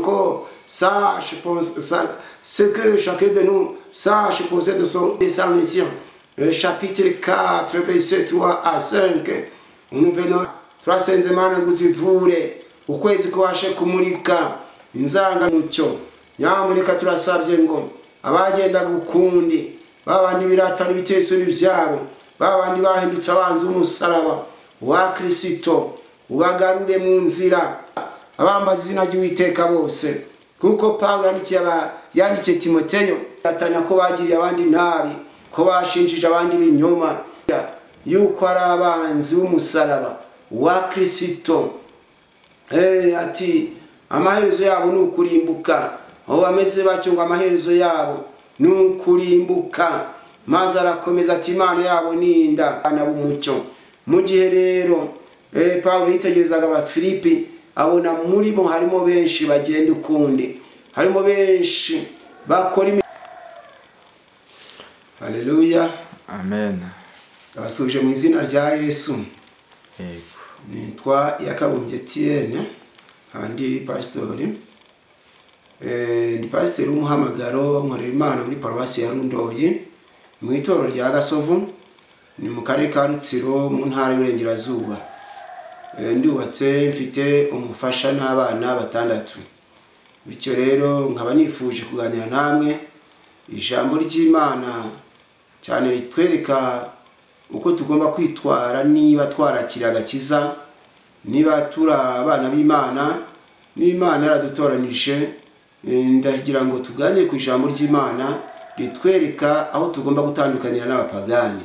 Corps sache ce que chacun de nous sache poser de son Thessaloniciens, chapitre 4, verset 3 à 5. Nous venons twasenze Imana ngo uzivure ukwezi kubashe kumurika inzangamucyo. Nyamuneka turasabye ngo abagendaga ukundi, babandi biratana ibitekerezo byabo, babandi bahindutse abanzi b'umusaraba wa Kristo, ubagarure mu nzira abambaza izina ry'Uwiteka bose. Kuko Pawulo yandikiye Timoteyo atanya ko bagiriye abandi nabi, ko bashinjije abandi ibinyoma, yuko ari abanzi b'umusaraba wa Kristo. Ati amaherezo yabo ni ukurimbuka, aho bameze batyo ngo amaherezo yabo ni ukurimbuka. Maze arakomeza ati Imana yabo ni inda b'umucyo. Mu gihe rero Pawulo yitegerezaga Abafilipi, abona murimo harimo benshi bagenda ukundi, harimo benshi bakora. Haleluya, amen. Abasuje mu izina rya Yesu. Yego. Nitwa Yakabumbye Etienne, nkaba ndi pasitori. Ndi pasitori w'umuhamagaro, nkorera Imana muri paruwasi ya Rundoyi mu itorero rya Gasovu, ni mu karere ka Rutsiro mu ntara y'Uburengerazuba. Ndubatse, mfite umufasha n'abana 6. Bityo rero nkaba nifuje kuganira namwe ijambo ry'Imana cyane ritwereka uko tugomba kwitwara niba twarakira agakiza, niba turi abana b'Imana, n'Imana yaradutoranije. Ndagira ngo tuganire ku ijambo ry'Imana ritwereka aho tugomba gutandukanira n'abapagani.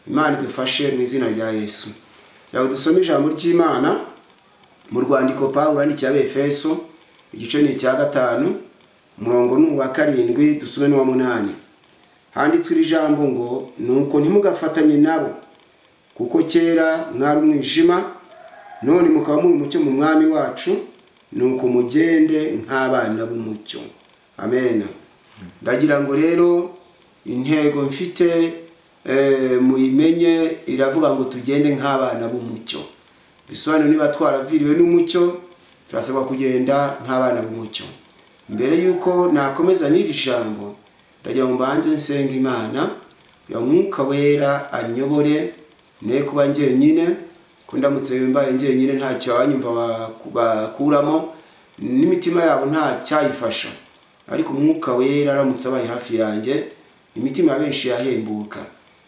Imana idufashe mu izina rya Yesu. Cyangwa dusome ijambo ry'Imana mu rwandiko Pawulo yandikiye Abefeso, igice ni icya 5, umurongo ni uwa 7, dusome n'uwa 8. Handitswe iri jambo ngo nuko ntimugafatanye nabo, kuko kera mwari umwijima, none mukaba muri umucyo mu Mwami wacu, nuko mugende nk'abana b'umucyo. Amen. Ndagira ngo rero intego mfite muyimenye, iravuga ngo tugende nk'abana b'umucyo. Bisobanura niba twaraviriwe n'umucyo, turasabwa kugenda nk'abana b'umucyo. Mbere yuko nakomeza n'iri jambo, ndagira ngo mbanze nsenga Imana ya Mwuka Wera anyobore, ne kuba njyenyine, ko ndamutse mbaye njyenyine ntacyo abanyumva bakuramo, n'imitima yabo nta cyayifasha. Ariko Umwuka Wera aramutse abaye hafi yanjye, imitima ya benshi yahembuka.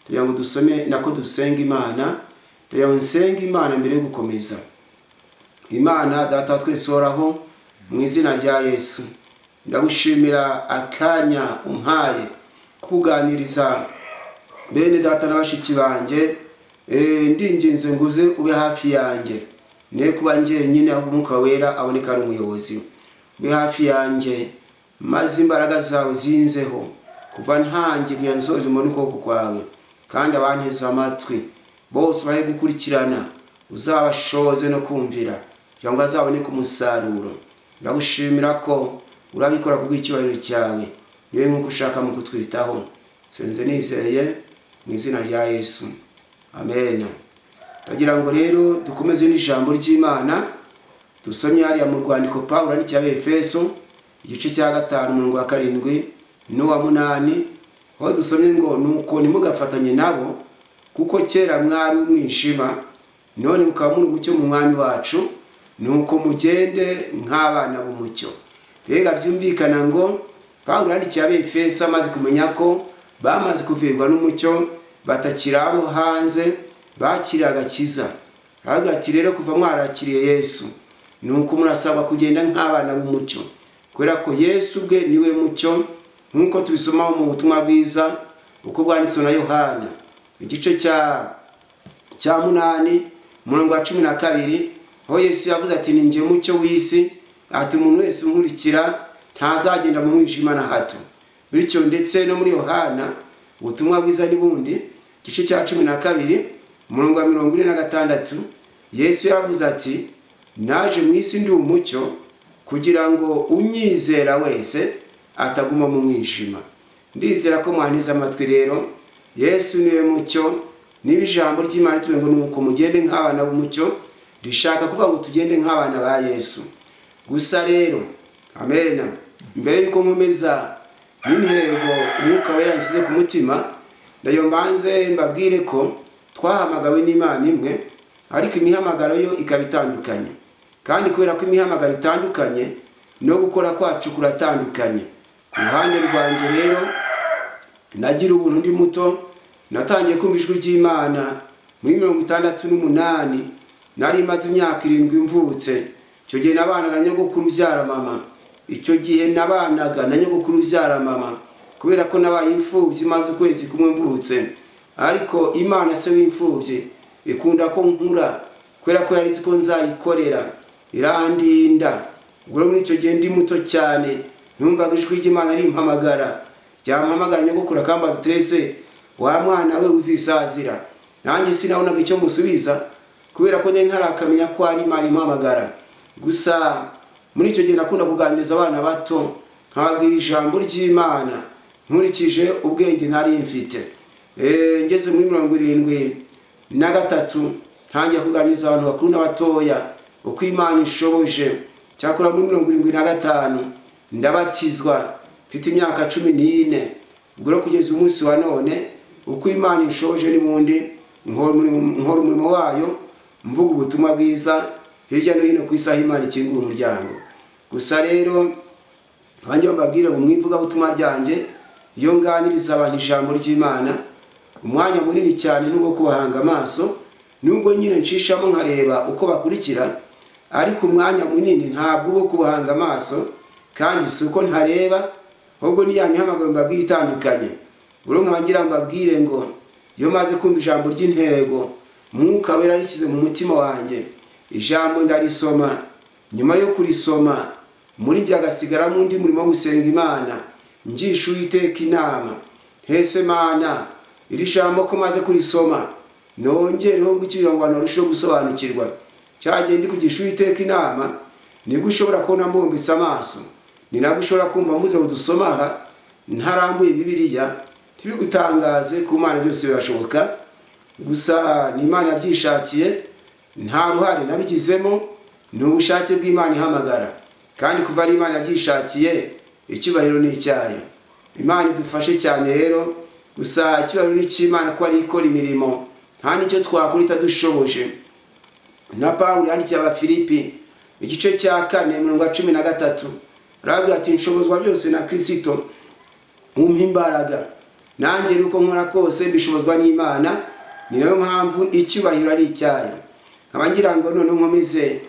Ndagira ngo dusome nako dusenga Imana. Ndagira ngo nsenge Imana mbere yo gukomeza. Imana Data twese uhoraho, mu izina rya Yesu, ndagushimira akanya umpaye kuganiriza bene data na bashiki banjye. Ndinginze nguze ube hafi yanjye, ne kuba njyenyine, ahubwo Umwuka Wera aboneka ari umuyobozi. Ube hafi yanjye, maze imbaraga zawe zinzeho kuva ntangiye nsoje muri ukuboko kwawe, kandi abanteze amatwi bose bahe gukurikirana, uzabashoze no kumvira kugira ngo azaboneke umusaruro. Ndagushimira ko urabikora kubw'icyubahiro cyawe, niwe nk'uko ushaka mu kutwitaho. Senze nizeye mu izina rya Yesu, amen. Ndagira ngo rero dukomeze n'ijambo ry'Imana dusomye hariya mu rwandiko Pawulo yandikiye Abefeso, igice cya 5, umurongo wa 7 n'uwa 8, aho dusomye ngo nuko ntimugafatanye nabo, kuko kera mwari umwijima, none mukaba muri umucyo mu Mwami wacu, nuko mugende nk'abana b'umucyo. Mbega byumvikana ngo Pawulo yandikiye Abefeso amaze kumenya ko bamaze kuvirwa n'umucyo, batakiri abo hanze, bakiriye agakiza. Aravuga ati rero kuva mwarakiriye Yesu, nuko murasabwa kugenda nk'abana b'umucyo, kubera ko Yesu ubwe niwe mucyo, nk'uko tubisoma mu butumwa bwiza uko bwanditswe na Yohana, igice cya 8, umurongo wa 12, aho Yesu yavuze ati ni njye mucyo w'isi, ati umuntu wese unkurikira ntazagenda mu mwijima na hato. Bityo ndetse no muri Yohana ubutumwa bwiza n'ubundi, igice cya 12, umurongo wa 46, Yesu yaravuze ati naje mu isi ndi umucyo, kugira ngo unyizera wese ataguma mu mwijima. Ndizera ko mwantize amatwi rero, Yesu niwe mucyo. Niba ijambo ry'Imana ritubwira ngo nuko mugende nk'abana b'umucyo, rishaka kuvuga ngo tugende nk'abana ba Yesu. Gusa rero Amen. Mbere yuko nkomeza n'intego Umwuka Wera nshyize ku mutima, ndayo mbanze mbabwire ko twahamagawe n'Imana imwe, ariko imihamagaro yo ikaba itandukanye. Kandi kubera ko imihamagaro itandukanye, no gukora kwacu kuratandukanye. Ku ruhande rwanjye rero, nagira ubuntu ndi muto, natangiye kumva ijwi ry'Imana muri 68, nari maze imyaka 7 mvutse. Icyo gihe nabanaga na nyogokuru ubyara mama. Icyo gihe nabanaga na nyogokuru ubyara mama, kubera ko nabaye imfubyi maze ukwezi kumwe mvutse. Ariko Imana se w'imfubyi ikunda ko nkura, kubera ko yari izi ko nzayikorera, irandinda. Ubwo muri icyo gihe ndi muto cyane, numvaga ijwi ry'Imana rimpamagara. Ryampamagara nyogokuru akambaza ati: "Ese wa mwana we uzisazira?" Nanjye sinabonaga icyo musubiza, kubera ko nari ntarakamenya ko ari Imana impamagara. Gusa muri icyo gihe nakunda kuganiriza abana bato, nkababwira ijambo ry'Imana nkurikije ubwenge nari mfite. Ngeze muri 73 ntangiye kuganiriza abantu bakuru n'abatoya uko Imana ishoboje. Cyakora muri 75 ndabatizwa mfite imyaka 14. Ubwo rero kugeza umunsi wa none uko Imana ishoboje n'ubundi nkora umurimo wayo, mvuga ubutumwa bwiza hirya no hino ku isi aho Imana ikingura umuryango. Gusa rero abanjye mbabwire ngo mwivuga butumwa ryanjye, iyo nganiriza abantu ijambo ry'Imana, umwanya munini cyane nubwo kubahanga amaso, nubwo nyine nshishamo nkareba uko bakurikira, ariko umwanya munini ntabwo ubo kubahanga amaso, kandi si uko ntareba, ahubwo ni ya mihamagaro mbabwiye itandukanye. Ubwo nkaba ngira mbabwire ngo iyo maze kumva ijambo ry'intego, Mwuka Wera yarishyize mu mutima wanjye, ijambo ndarisoma. Nyuma yo kurisoma, muri njye hagasigaramo undi murimo wo gusenga Imana, ngisha Uwiteka inama. Ntese Mana, iri jambo ko maze kurisoma, nongereho ngo icyo ngo abantu barusheho gusobanukirwa. Cyagiye ndi kugisha Uwiteka inama, nibwo ushobora kubona mbumbitse amaso, ni nabwo ushobora kumva muze udusoma aha ntarambuye Bibiliya. Ntibigutangaze, ku Mana byose birashoboka. Gusa ni Imana yabyishakiye, nta ruhare nabigizemo, ni ubushake bw'Imana ihamagara. Kandi kuva ari Imana yabyishakiye, icyubahiro ni icyayo. Imana idufashe cyane rero. Gusa icyubahiro ni icy'Imana ko ari ikora imirimo, nta n'icyo twakora itadushoboje. Na Pawulo yandikiye Abafilipi igice cya 4 umurongo wa 13, arababwira ati: "Nshobozwa byose na Kristo umpa imbaraga." Nanjye uko nkora kose mbishobozwa n'Imana, ni nayo mpamvu icyubahiro ari icyayo. Nkaba ngira ngo none nkomeze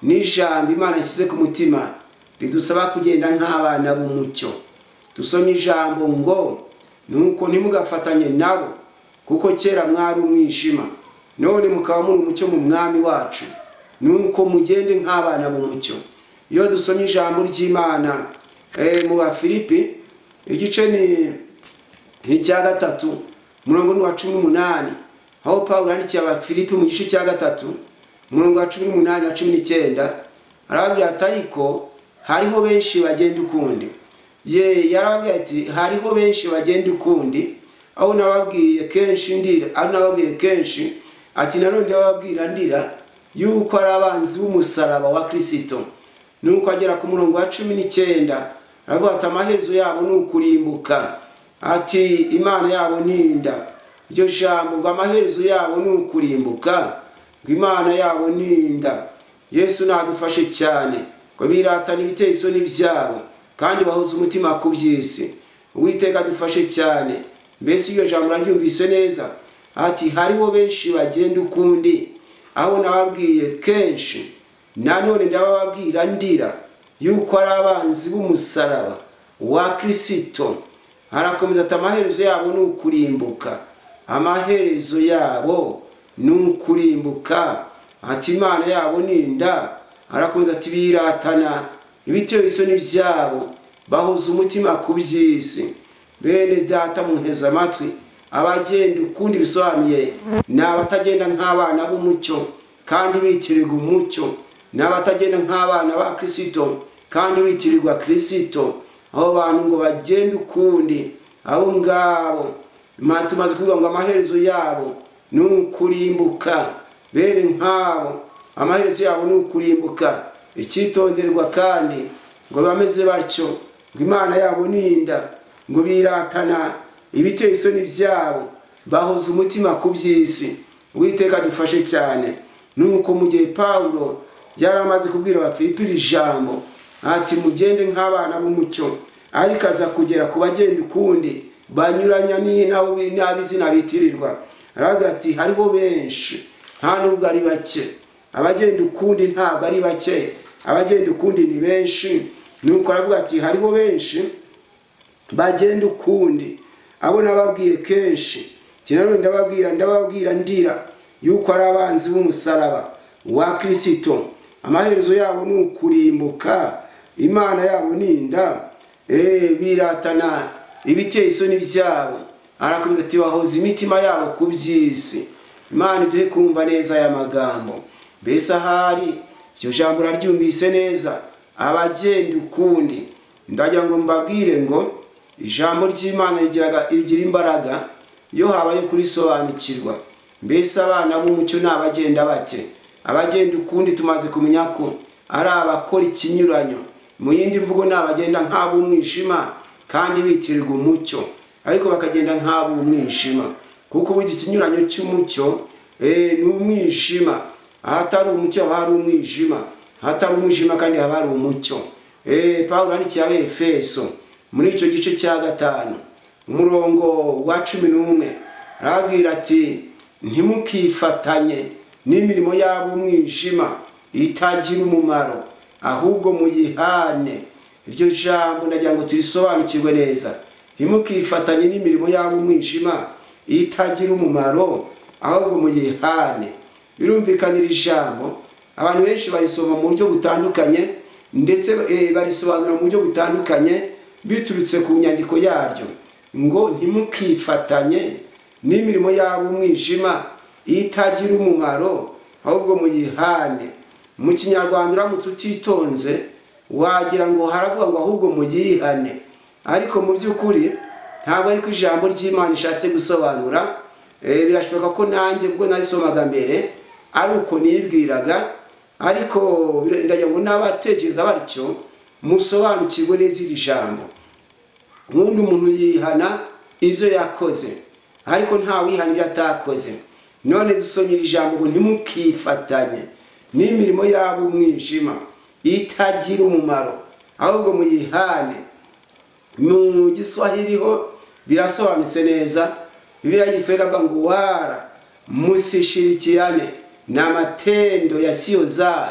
n'ijambo Imana yashyize ku mutima ridusaba kugenda nk'abana b'umucyo. Dusome ijambo ngo: "Nuko ntimugafatanye nabo, kuko kera mwari umwijima, none mukaba muri umucyo mu Mwami wacu. Nuko mugende nk'abana b'umucyo." Iyo dusomye ijambo ry'Imana mu Bafilipi igice ni icya 3 umurongo wa 18, aho Pawulo yandikiye Abafilipi mu gice cya 3 umurongo wa 18 na 19, arababwira ati: "Ariko hariho benshi bagenda ukundi." Ye yarababwiye ati: "Hariho benshi bagenda ukundi, aho nababwiye kenshi ndira, aho nababwiye kenshi ati nanone ndababwira ndira yuko ari abanzi b'umusaraba wa Kristo." Nuko agera ku murongo wa 19 aravuga ati: "Amaherezo yabo ni ukurimbuka." Ati: "Imana yabo ni inda." Iryo jambo ngo amaherezo yabo ni ukurimbuka, ngo Imana yabo ni inda. Yesu nadufashe cyane, ngo biratana ibiteye isoni byabo, kandi bahuza umutima ku by'isi. Uwiteka adufashe cyane. Mbese iryo jambo uraryumvise neza? Ati: "Hariho benshi bagenda ukundi, aho nababwiye kenshi, nanone ndababwira ndira yuko ari abanzi b'umusaraba wa Kristo." Arakomeza ati: "Amaherezo yabo ni ukurimbuka, amaherezo yabo ni ukurimbuka." Ati: "Imana yabo ni inda." Arakomeza ati: "Biratana ibiteye isoni byabo, bahuza umutima ku by'isi." Bene data munteze amatwi, abagenda ukundi bisobanuye ni abatagenda nk'abana b'umucyo kandi bitirirwa umucyo, ni abatagenda nk'abana ba Kristo kandi bitirirwa Kristo. Aho bantu ngo bagenda ukundi, abo ngabo tumaze kuvuga ngo amaherezo yabo ni ukurimbuka. Bene nk'abo amaherezo yabo ni ukurimbuka. Icyitonderwa kandi Ngo bameze batyo, ngo Imana yabo ni inda, ngo biratana ibiteye isoni byabo, bahoza umutima ku by'isi. Uwiteka adufashe cyane. Nuko mu gihe Pawulo yari amaze kubwira Abafilipi iri jambo ati mugende nk'abana b'umucyo, ariko aza kugera ku bagenda ukundi banyuranya n'ab'izina bitirirwa, aravuga ati hariho benshi, nta nubwo ari bake. Abagenda ukundi ntabwo ari bake, abagenda ukundi ni benshi. Nuko aravuga ati hariho benshi bagenda ukundi, abo nababwiye kenshi, kinarone ndababwira ndira yuko ari abanzi b'umusaraba wa Kristo. Amaherezo yabo ni ukurimbuka, Imana yabo ni inda, biratana ibiteye isoni byabo. Arakomeza ati bahoza imitima yabo ku by'isi. Imana iduhe kumva neza aya magambo. Mbese ahari iryo jambo uraryumvise neza, abagenda ukundi. Ndagira ngo mbabwire ngo ijambo ry'Imana rigira imbaraga iyo habaye kurisobanukirwa. Mbese abana b'umucyo ni abagenda bate? Abagenda ukundi tumaze kumenya ko ari abakora ikinyuranyo. Mu yindi mvugo ni abagenda nk'ab'umwijima kandi bitirirwa umucyo, ariko bakagenda nk'ab'umwijima, kuko burya ikinyuranyo cy'umucyo ni umwijima. Ahatari umucyo haba hari umwijima, ahatari umwijima kandi haba hari umucyo. Pawulo yandikiye Abefeso muri icyo gice cya 5 umurongo wa 11 arababwira ati ntimukifatanye n'imirimo y'ab'umwijima itagira umumaro, ahubwo muyihane. Iryo jambo ndagira ngo turisobanukirwe neza. Ntimukifatanye n'imirimo y'ab'umwijima itagira umumaro, ahubwo muyihane. Birumvikanira ijambo abantu benshi barisoma mu buryo butandukanye, ndetse barisobanura mu buryo butandukanye biturutse ku nyandiko yaryo, ngo ntimukifatanye n'imirimo y'ab'umwijima itagira umumaro, ahubwo muyihane. Mu Kinyarwanda uramutse utitonze wagira ngo haravuga ngo ahubwo muyihane, ariko mu by'ukuri ntabwo ariko ijambo ry'Imana ishatse gusobanura. Birashoboka ko nanjye ubwo narisomaga mbere ari uko nibwiraga, ariko ndagira ngo n'abatekereza batyo musobanukirwe neza iri jambo. Ubundi umuntu yihana ibyo yakoze, ariko nta wihana ibyo atakoze. None dusomye iri jambo ngo ntimukifatanye n'imirimo y'ab'umwijima itagira umumaro, ahubwo muyihane. Mu Giswahili ho birasobanutse neza. Bibiliya y'Igiswahili iravuga ngo wala musishirikiane na matendo yasiyo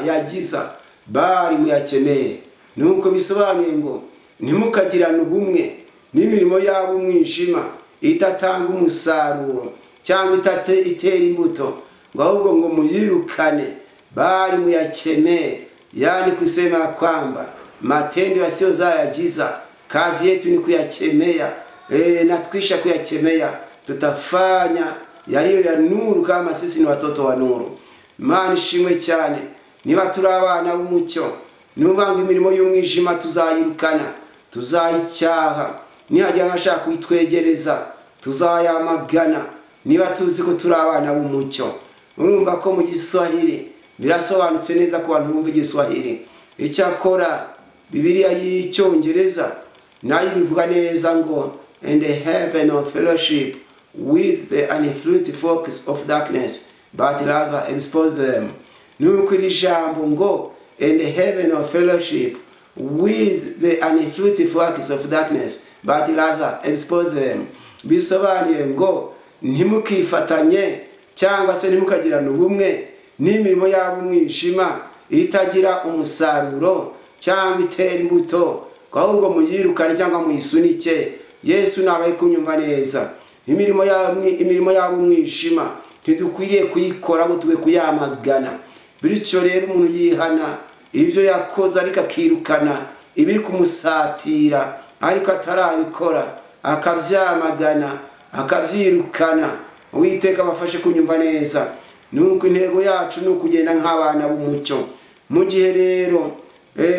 ya giza, bali muyakemeye. Nuko bisobanuye ngo ntimukagirane ubumwe n'imirimo y'ab'umwijima itatanga umusaruro cyangwa itera imbuto, ngo ahubwo ngo muyirukane, bali muyakemeye. Yani kusema kwamba matendo yasiyo ya giza kazi yetu ni kuyakemea, na tukisha kuyakemea tutafanya yaliyo ya nuru kama sisi ni watoto wa nuru. Imana ishimwe cyane. Niba turi abana b'umucyo, nuvuga ngo imirimo y'umwijima tuzayirukana, tuzayicyaha, nihagira abashaka kuyitwegereza tuzayamagana, niba tuzi ko turi abana b'umucyo. Urumva ko mu Giswahili birasobanutse neza ku bantu bumva Igiswahili. Icyakora Bibiliya y'Icyongereza nayo ibivuga neza ngo and have no fellowship with the unfruitful works of darkness, but rather expose them. Nuko iri jambo ngo and have no fellowship with the unfruitful works of darkness, but rather expose them, bisobanuye ngo ntimukifatanye cyangwa se ntimukagirane ubumwe n'imirimo y'ab'umwijima itagira umusaruro cyangwa itera imbuto, ahubwo muyirukane cyangwa muyisunike. Yesu nabaye kunyumva neza. Imirimo y'ab'umwijima ntidukwiriye kuyikora ngo tube kuyamagana. Bityo rero umuntu yihana ibyo yakoze ariko akirukana ibiri kumusatira ariko atarabikora, akabyamagana, akabyirukana. Uwiteka abafashe kunyumva neza. Nuko intego yacu ni ukugenda nk'abana b'umucyo. Mu gihe rero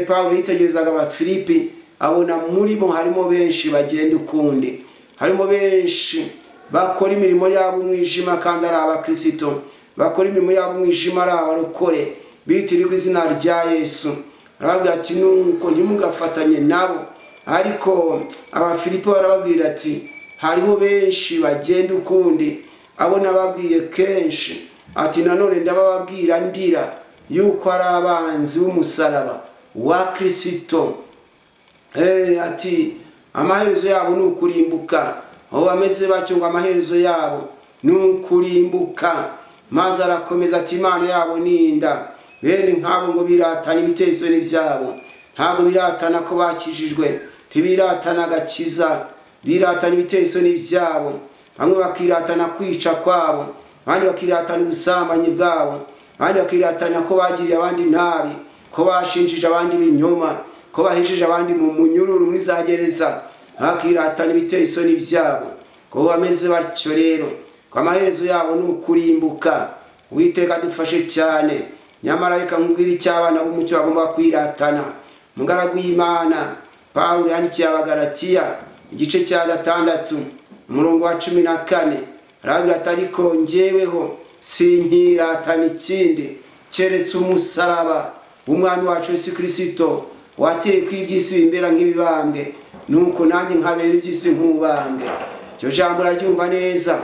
Pawulo yitegerezaga Abafilipi abona murimo harimo benshi bagenda ukundi, harimo benshi bakora imirimo yabo umwijima kandi ari abakristo, bakora imirimo yabo umwijima ari abarokore bitirirwa izina rya Yesu. Arababwira ati nuko ntimugafatanye nabo. Ariko Abafilipo barababwira ati hariho benshi bagenda ukundi, abo nababwiye kenshi, ati nanone ndabababwira ndira yuko ari abanzi b'umusaraba wa Kristo. Ati amaherezo yabo ni ukurimbuka. Aho bameze batyo ngo amaherezo yabo ni ukurimbuka. Maze arakomeza ati Imana yabo ni inda, bene nk'abo ngo biratana ibiteye isoni byabo. Ntabwo biratana ko bakijijwe, ntibiratana agakiza, biratana ibiteye isoni byabo. Bamwe bakiratana kwica kwabo, abandi bakiratana ubusambanyi bwabo, abandi bakiratana ko bagiriye abandi nabi, ko bashinjije abandi ibinyoma, ko bahejeje abandi mu munyururu muri za gereza, bakiratana ibiteye isoni byabo. Ko bameze batyo rero, ko amaherezo yabo ni ukurimbuka. Uwiteka adufashe cyane. Nyamara reka nkubwire icyo abana b'umucyo bagomba kwiratana. Umugaragu w'Imana Pawulo yandikiye Abagalatiya igice cya 6 umurongo wa 14, arababwira ati ariko njyeweho sinkiratana ikindi keretse umusaraba w'Umwami wacu Yesu Kristo, wateye ko iby'isi bimbera nk'ibibambwe, nuko nanjye nkabera iby'isi nk'ubambwe. Icyo jambo uraryumva neza,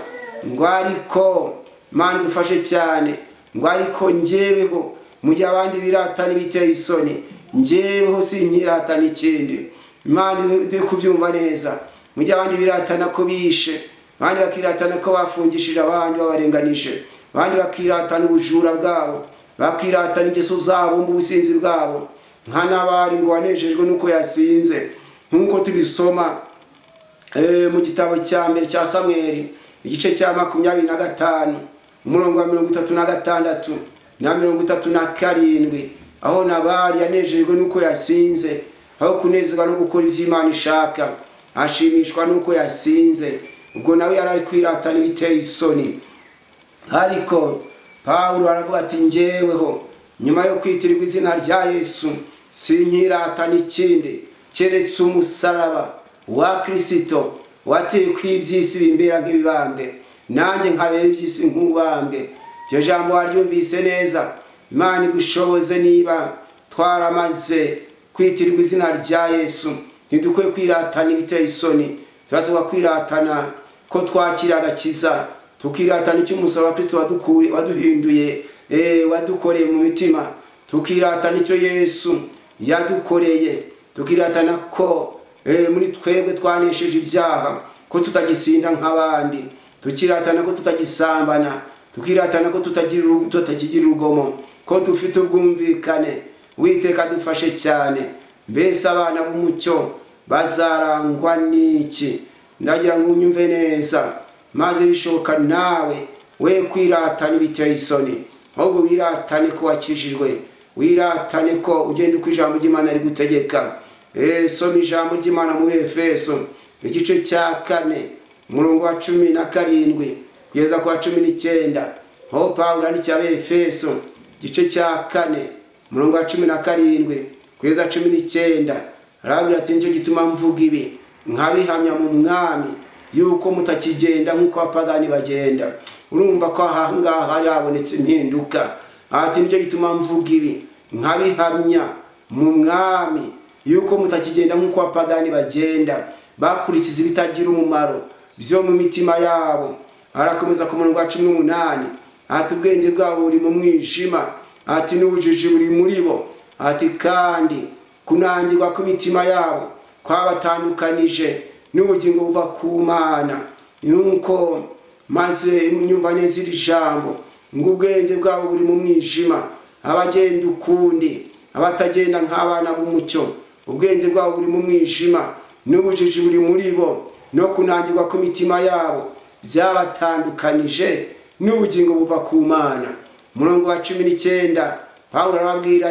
ngo ariko Imana idufashe cyane, ngo ariko njyeweho mu gihe abandi biratana ibiteye isoni, njyeweho sinkiratana ikindi. Imana iduhe kubyumva neza. Mu gihe abandi biratana ko bishe, abandi bakiratana ko bafungishije abandi babarenganije, abandi bakiratana ubujura bwabo, bakiratana ingeso zabo n'ubusinzi bwabo, nka Nabali ngo wanejejwe nuko yasinze, nkuko tubisoma mu gitabo cya mbere cya Samweli igice cya 25 umurongo wa 36 na 37, aho Nabali yanejejwe nuko yasinze, aho kunezerwa no gukora ivyo Imana ishaka, ashimishwa nuko yasinze. Ubwo nawe yari ari kwiratana ibiteye isoni. Ariko Pawulo aravuga ati njyeweho nyuma yo kwitirirwa izina rya Yesu sinkiratana ikindi keretse umusaraba wa Kristo, wateye ko iby'isi bimbera nk'ibibambwe, nanjye nkabera iby'isi nk'ubambwe. Iryo jambo waryumvise neza. Imana igushoboze. Niba twaramaze kwitirirwa izina rya Yesu, ntidukwiye kwiratana ibiteye isoni. Turasabwa kwiratana ko twakira agakiza, tukiratana icyo umusaraba wa Kristo waduhinduye, wadukoreye mu mitima, tukiratana icyo Yesu yadukoreye, tukiratana ko muri twebwe twanesheje ibyaha, ko tutagisinda nk'abandi, tukiratana ko tutagisambana, tukiratana ko tutakigira urugomo, ko dufite ubwumvikane. Uwiteka adufashe cyane. Mbese abana b'umucyo bazarangwa n'iki? Ndagira ngo unyumve neza, maze bishoboka nawe we kwiratana ibiteye isoni, ahubwo wiratane ko wakijijwe, wiratane ko ugenda uko ijambo ry'Imana rigutegeka. Soma ijambo ry'Imana mu Efeso igice cya 4 umurongo wa 17 kugeza ku wa 19, aho Pawulo yandikiye Abefeso igice cya 4 umurongo wa 17 kugeza 19, arababwira ati nicyo gituma mvuga ibi nkabihamya mu Mwami yuko mutakigenda nk'uko abapagani bagenda. Urumva ko aha ngaha hari habonetse impinduka. Ati nicyo gituma mvuga ibi nkabihamya mu Mwami yuko mutakigenda nk'uko abapagani bagenda, bakurikiza ibitagira umumaro byo mu mitima yabo. Arakomeza ku murongo wa 18, ati ubwenge bwabo buri mu mwijima, ati n'ubujiji buri muri bo, ati kandi kunangirwa kw'imitima yabo kwabatandukanije n'ubugingo buva ku Mana. Nuko maze nyumva neza iri jambo, ngo ubwenge bwabo buri mu mwijima, abagenda ukundi, abatagenda nk'abana b'umucyo, ubwenge bwabo buri mu mwijima n'ubujiji buri muri bo, no kunangirwa kw'imitima yabo byabatandukanije n'ubugingo buva ku Mana. Umurongo wa 19, Pawulo arababwira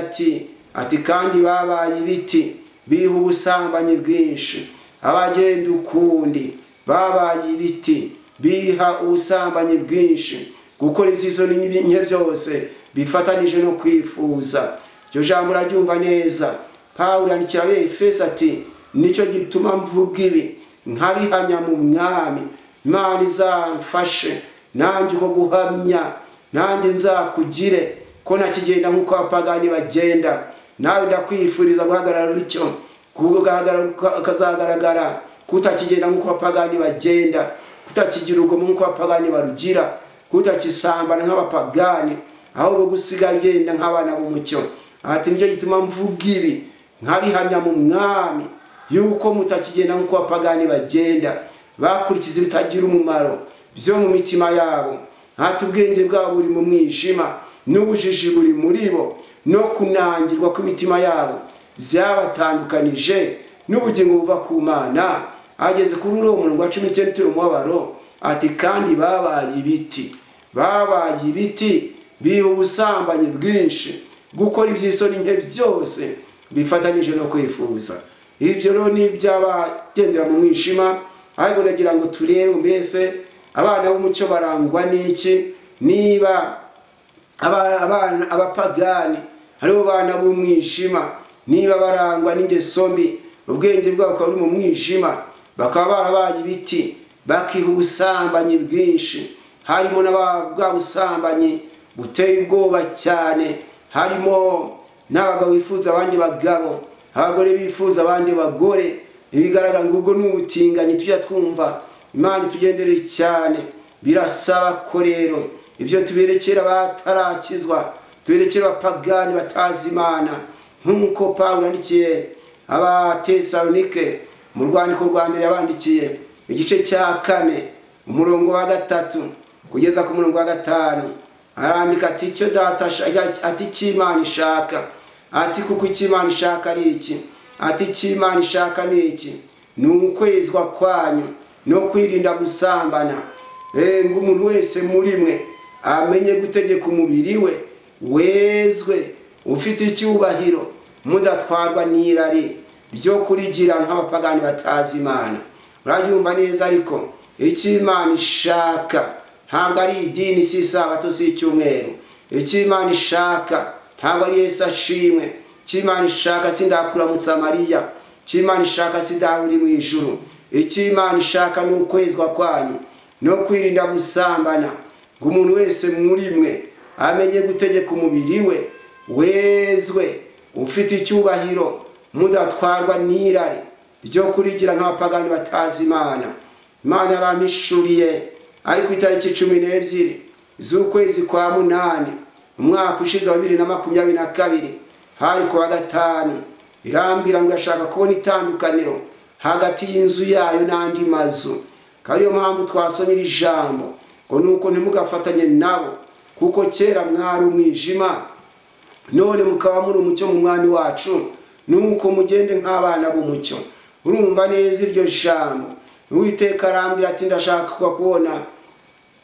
ati kandi babaye ibiti biha ubusambanyi bwinshi, abagenda ukundi babaye ibiti biha ubusambanyi bwinshi, gukora iby'isoni nke byose bifatanije no kwifuza. Iryo jambo uraryumva neza. Pawulo yandikira Abefeso ati nicyo gituma mvuga ibi nkabihamya mu Mwami. Imana izamfashe nanjye uko guhamya, nanjye nzakugire ko ntakigenda nk'uko abapagani bagenda, Nawe ndakwifuriza guhagarara utyo, ukazagaragara kutakigenda nk'uko abapagani bagenda, kutakigira urugomo nk'uko abapagani barugira, kutakisambana nk'abapagani, ahubwo gusiga ngenda nk'abana b'umucyo. Ati nicyo gituma mvuga ibi nkabihamya mu Mwami, yuko mutakigenda nk'uko abapagani bagenda, bakurikiza ibitagira umumaro byo mu mitima yabo. Ati ubwenge bwabo buri mu mwijima, n'ubujiji buri muri bo, no kunangirwa kw'imitima yabo byabatandukanije n'ubugingo buva ku Mana. Ageze kuri uwo murongo wa 19 turi umubabaro, ati kandi babaye ibiti, babaye ibiti biha ubusambanyi bwinshi, gukora iby'isoni nke byose bifatanije no kwifuza. Ibyo rero ni iby'abagendera mu mwijima. Ariko ndagira ngo turebe mbese abana b'umucyo barangwa n'iki? Niba abana abapagani hariho bana b'umwijima, niba barangwa n'ingeso mbi, ubwenge bwabo bukaba buri mu mwijima, bakaba barabaye ibiti, bakiha ubusambanyi bwinshi, harimo na bwa busambanyi buteye ubwoba cyane, harimo n'abagabo bifuza abandi bagabo, abagore bifuza abandi bagore. Ibigaragara ngo ubwo ni ubutinganyi tujya twumva. Imana itugendere cyane. Birasaba ko rero ibyo tuberekera batarakizwa, tuberekera abapagani batazi Imana, nk'uko Pawulo yandikiye Abatesalonike mu rwandiko rwa mbere yabandikiye igice cya 4 umurongo wa 3 kugeza ku murongo wa 5, arandika ati icyo data ati cy'Imana ishaka, ati kuko icy'Imana ishaka ari iki, ati icy'Imana ishaka ni iki, ni ukwezwa kwanyu no kwirinda gusambana, ngo umuntu wese muri mwe amenye gutegeka umubiri we wezwe ufite icyubahiro, mudatwarwa n'irari ryo kurigira nk'abapagani batazi Imana. Urabyumva neza? Ariko icyo Imana ishaka ntabwo ari idini, si isabato, si icyumweru. Icyo Imana ishaka ntabwo ari Yesu ashimwe. Icyo Imana ishaka si ndakuramutsa Mariya. Icyo Imana ishaka si dawe uri mu ijuru. Icyo Imana ishaka ni ukwezwa kwanyu no kwirinda gusambana, ngo umuntu wese muri mwe amenye gutegeka umubiri we wezwe ufite icyubahiro, mudatwarwa n'irari ryo kurigira nk'abapagani batazi Imana. Imana yarampishuriye ari ku itariki 12 z'ukwezi kwa 8 umwaka ushize wa 2022, hari ku wa 5, irambwira ngo irashaka kubona itandukaniro hagati y'inzu yayo n'andi mazu. Kandi iyo mpamvu twasomye iri jambo ngo nuko ntimugafatanye nabo, kuko kera mwari umwijima, none mukaba muri umucyo mu Mwami wacu, nuko mugende nk'abana b'umucyo. Urumva neza iryo jambo. Uwiteka arambwira ati ndashaka kubona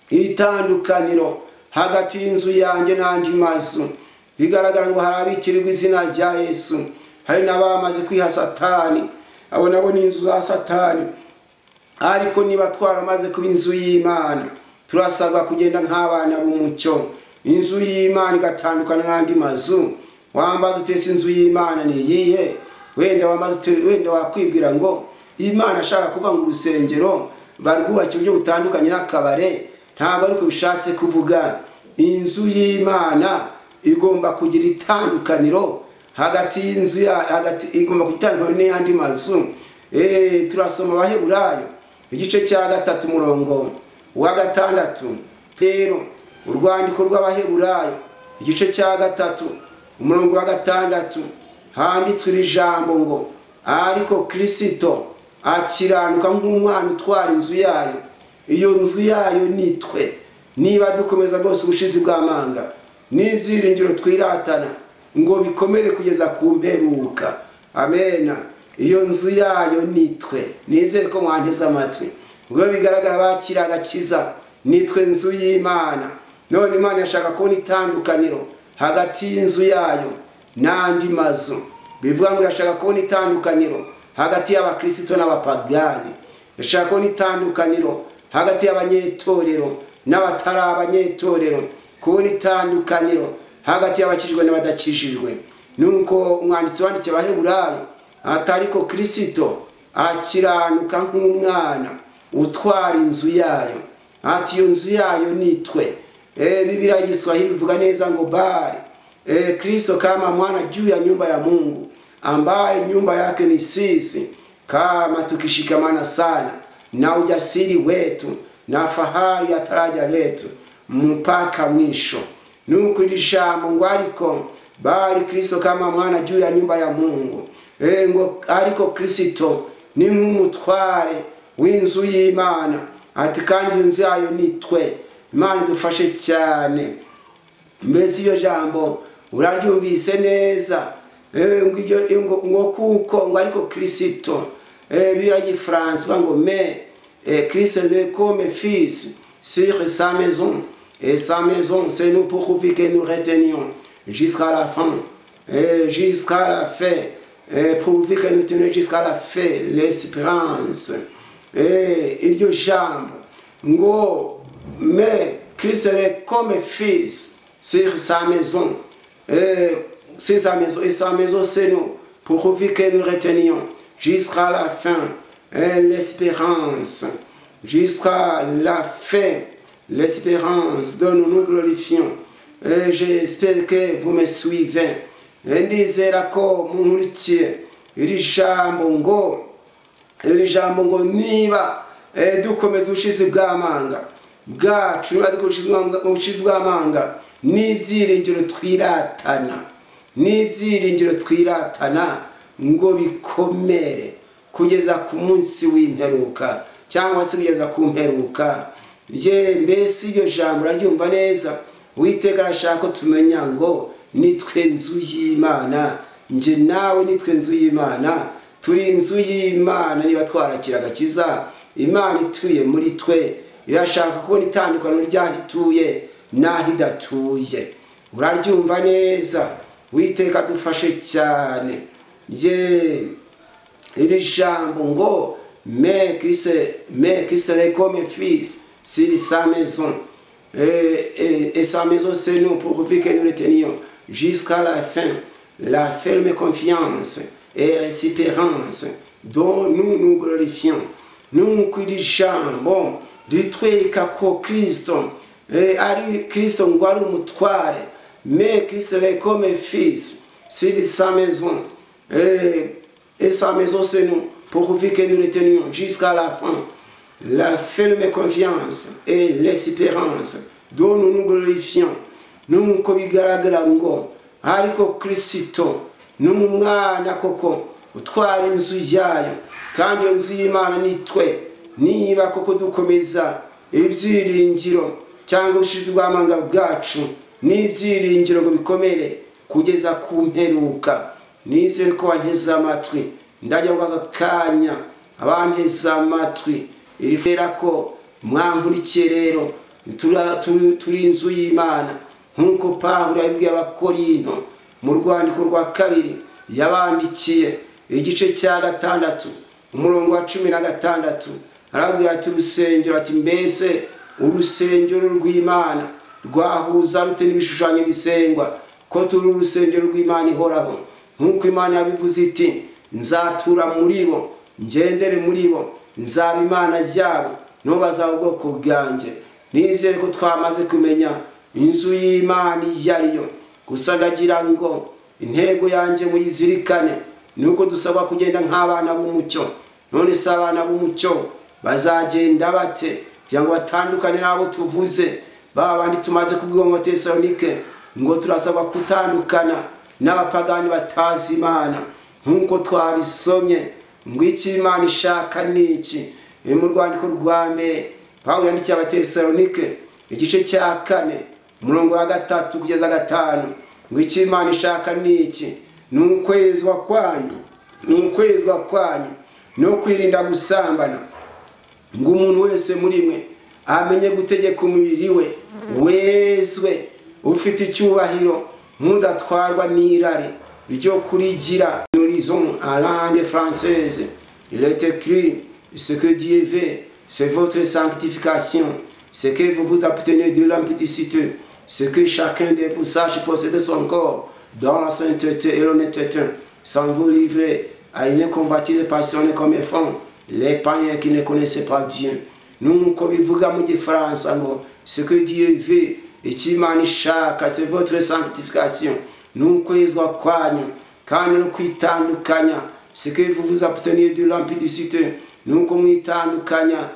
itandukaniro hagati y'inzu yanjye n'andi mazu. Bigaragara ngo hari abitirirwa izina rya Yesu, hari n'abamaze kwiha Satani, abo nabo ni inzu za Satani. Ariko niba twaramaze kuba inzu y'Imana, turasabwa kugenda nk'abana b'umucyo. Inzu y'Imana igatandukana n'andi mazu. Wambaza utese inzu y'Imana ni iyihe? Wenda wambaza, wenda wakwibwira ngo Imana ashaka kuvuga ngo urusengero barwubakiye uburyo butandukanye n'akabare. Ntabwo ariko bishatse kuvuga. Inzu y'Imana igomba kugira itandukaniro hagati y'inzu ya hagati, igomba kugira itandukaniro n'andi mazu. Turasoma Abaheburayo igice cya 3 umurongo wa 6. Rero urwandiko rw'Abaheburayo igice cya 3 umurongo wa 6 handitswe iri jambo ngo ariko Kristo akiranuka nk'umwana utwara inzu yayo, iyo nzu yayo nitwe, niba dukomeza rwose ubushizi bw'amanga n'ibyiringiro twiratana ngo bikomere kugeza ku mperuka. Amena. Iyo nzu yayo nitwe. Nizere ko mwanteze amatwi. Ubwo bigaragara bakira agakiza, nitwe nzu y'Imana. None Imana yashaka kubona itandukaniro hagati y'inzu yayo n'andi mazu. Bivuga ngo irashaka kubona itandukaniro hagati y'abakristo n'abapagani. Irashaka kubona itandukaniro hagati y'abanyetorero n'abatari abanyetorero, kubona itandukaniro hagati y'abakijijwe n'abadakijijwe. Nuko umwanditsi wandikiye Abaheburayo atariko Kristo akiranuka nk'umwana utwara inzu yayo, ati iyo nzu yayo nitwe. Bibiliya y'Igiswahili ivuga neza ngo bari Kristo kama mwana juu ya nyumba ya Mungu, ambaye nyumba yake ni sisi, kama tukishikamana sana na ujasiri wetu na fahari ya taraja letu mpaka mwisho. Nuko iri jambo ngo ariko bali Kristo kama mwana juu ya nyumba ya Mungu, ngo ariko Kristo ni nk'umutware w'inzu y'Imana, ati kandi inzu yayo ni twe. Imana idufashe cyane. Mbese iyo jambo uraryumvise neza? Ngo kuko ngo ariko Kristo, Bibiliya y'Igifaransa ngo mais Christ le comme fils sur sa maison, et sa maison c'est nous, pourvu que nous retenions jusqu'à la fin, et jusqu'à la fin, et pourvu que nous tenions jusqu'à la fin l'espérance. Iryo jambo ngo mais Christ est comme fils sur sa maison, et c'est sa maison, et sa maison c'est nous, pourvu que nous retenions jusqu'à la fin l'espérance, jusqu'à la fin l'espérance dont nous nous glorifions. Et j'espère que vous me suivez. Ndizera ko munkurikiye. Iri jambo ngo niba dukomeza ubushizi bw'amanga bwacu, niba dukomeza ubushizi bw'amanga n'ibyiringiro twiratana, n'ibyiringiro twiratana ngo bikomere kugeza ku munsi w'imperuka, cyangwa se kugeza ku mperuka. Ye mbese iryo jambo uraryumva neza? Uwiteka arashaka ko tumenya ngo nitwe nzu y'Imana. Nje nawe nitwe nzu y'Imana, turi inzu y'Imana niba twarakira agakiza. Imana ituye muri twe, irashaka kubona itandukano ry'aho ituye n'aho idatuye. Uraryumva neza? Uwiteka dufashe cyane. Ye iri jambo ngo mais Christ est comme fils sur sa maison, et sa maison c'est nous, pourvu que nous le tenions jusqu'à la fin la ferme confiance et l'espérance dont nous nous glorifions. Nuko iri jambo ritwereka ko Kristo ari Kristo ngo ari umutware, mais Christ est comme fils sur sa maison, et sa maison c'est nous, pourvu que nous le tenions jusqu'à la fin la ferme confiance et l'espérance dont nous nous glorifions. Nuko bigaragara ngo ariko Kristo ni umwana koko utwara inzu yayo, kandi iyo nzu y'Imana ni twe. Niba koko dukomeza ibyiringiro cyangwa ubushizi bw'amanga bwacu n'ibyiringiro ngo bikomere kugeza ku mperuka. Nizere ko wanteze amatwi. Ndajya ngo aka kanya abanteze amatwi iri fera ko mwankurikiye. Rero turi inzu y'Imana nk'uko Pawulo yabibwiye Abakorinto mu rwandiko rwa kabiri yabandikiye igice cya 6 umurongo wa 16, arabwira ati urusengero, ati mbese urusengero rw'Imana rwahuza rute n'ibishushanyo bisengwa, ko turi urusengero rw'Imana ihoraho, nk'uko Imana yabivuze iti nzatura muri bo, ngendere muri bo, nzaba Imana yabo, nabo bazaba ubwoko bwanjye. Nizere ko twamaze kumenya inzu y'Imana iyo ariyo. Gusa ndagira ngo intego yanjye muyizirikane, ni uko dusabwa kugenda nk'abana b'umucyo. None se abana b'umucyo bazagenda bate kugira ngo batandukane n'abo tuvuze, ba bandi tumaze kubwirwa mu Tesalonike ngo turasabwa gutandukana n'abapagani batazi Imana, nk'uko twabisomye ngo icyo Imana ishaka ni iki. Mu rwandiko rwa mbere Pawulo yandikiye Abatesalonike igice cya 4 umurongo wa 3 kugeza 5, ngo icyo Imana ishaka ni iki, ni ukwezwa kwanyu, ni ukwezwa kwanyu no kwirinda gusambana, ngo umuntu wese muri mwe amenye gutegeka umubiri we wezwe ufite icyubahiro, mudatwarwa n'irari ryo kurigira. Nous lisons en langue française. Il est écrit: ce que Dieu veut, c'est votre sanctification, ce que vous vous abstenez de l'impudicité, ce que chacun de vous sache posséder son corps dans la sainteté et l'honnêteté, sans vous livrer à une convoitise passionnée comme font les païens qui ne connaissaient pas Dieu. Nuko bivuga mu gifaransa ngo ce que Dieu veut, icyo Imana ishaka, c'est votre sanctification, N'ukwezwa kwanyu kandi no kwitandukanya, ce que vous vous abstenez de l'impudicité, nuko mwitandukanya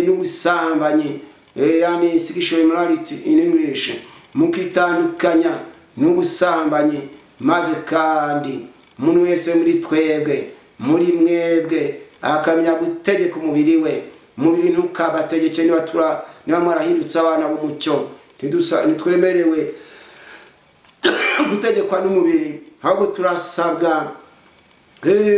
n'ubusambanyi, yani sexual immorality in English, mukitandukanya n'ubusambanyi. Maze kandi umuntu wese muri twebwe, muri mwebwe, akamenya gutegeka umubiri we. Umubiri ntukabategeke niba mwarahindutse abana b'umucyo. Ntitwemerewe gutegekwa n'umubiri, ahubwo turasabwa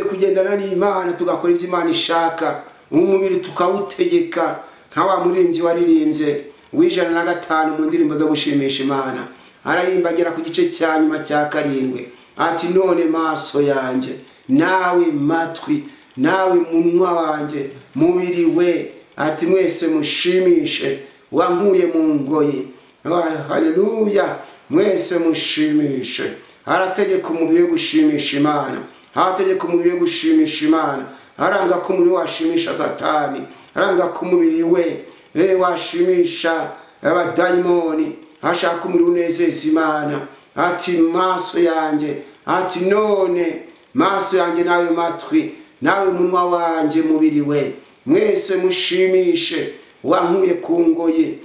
kugendana n'Imana, tugakora ibyo Imana ishaka, umubiri tukawutegeka. Nka wa muririmbyi waririmbye w'105 mu ndirimbo zo gushimisha Imana, aririmba agera ku gice cya nyuma cya 7 ati none maso yanjye, nawe matwi, nawe munwa wanjye, mubiri we, ati mwese mushimishe wankuye mu ngoyi. Haleluya, mwese mushimishe. Harategeka umubiri wo gushimisha Imana, harategeka umubiri wo gushimisha Imana, aranga ko umubiri washimisha Satani, aranga ko umubiri we washimisha abadayimoni, ashaka umubiri unezeza Imana. Ati maso yanjye, ati none maso yanjye, nawe matwi, nawe munwa wanjye, mubiri we, mwese mushimishe wankuye ku ngoyi.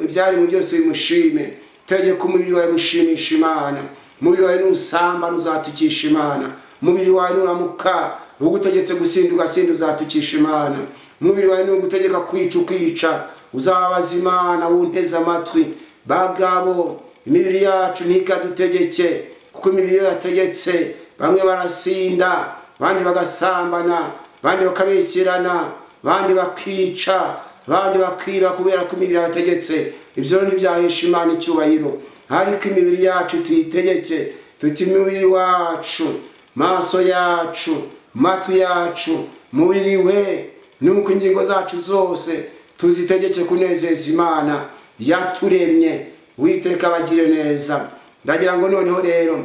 Ibyari mu byose bimushime. Tegeka umubiri wawe gushimisha Imana. Umubiri wawe nusamba uzatukisha Imana. Umubiri wawe nuramuka ugutegetse gusinda ugasinda uzatukisha Imana. Umubiri wawe nugutegeka kwica ukica uzabaza Imana. Wunteze amatwi bagabo, imibiri yacu ntikadutegeke, kuko imibiri yo yategetse bamwe barasinda, abandi bagasambana, abandi bakabeshyerana, abandi bakica, abandi bakiba, kubera ko imibiri yabategetse. Ibyo ntibyahesha Imana icyubahiro. Ariko imibiri yacu tuyitegeke, tuti imibiri wacu, maso yacu, matwi yacu, mubiri we, nuko ingingo zacu zose tuzitegeke kunezeza Imana yaturemye. Uwiteka abagire neza. Ndagira ngo noneho rero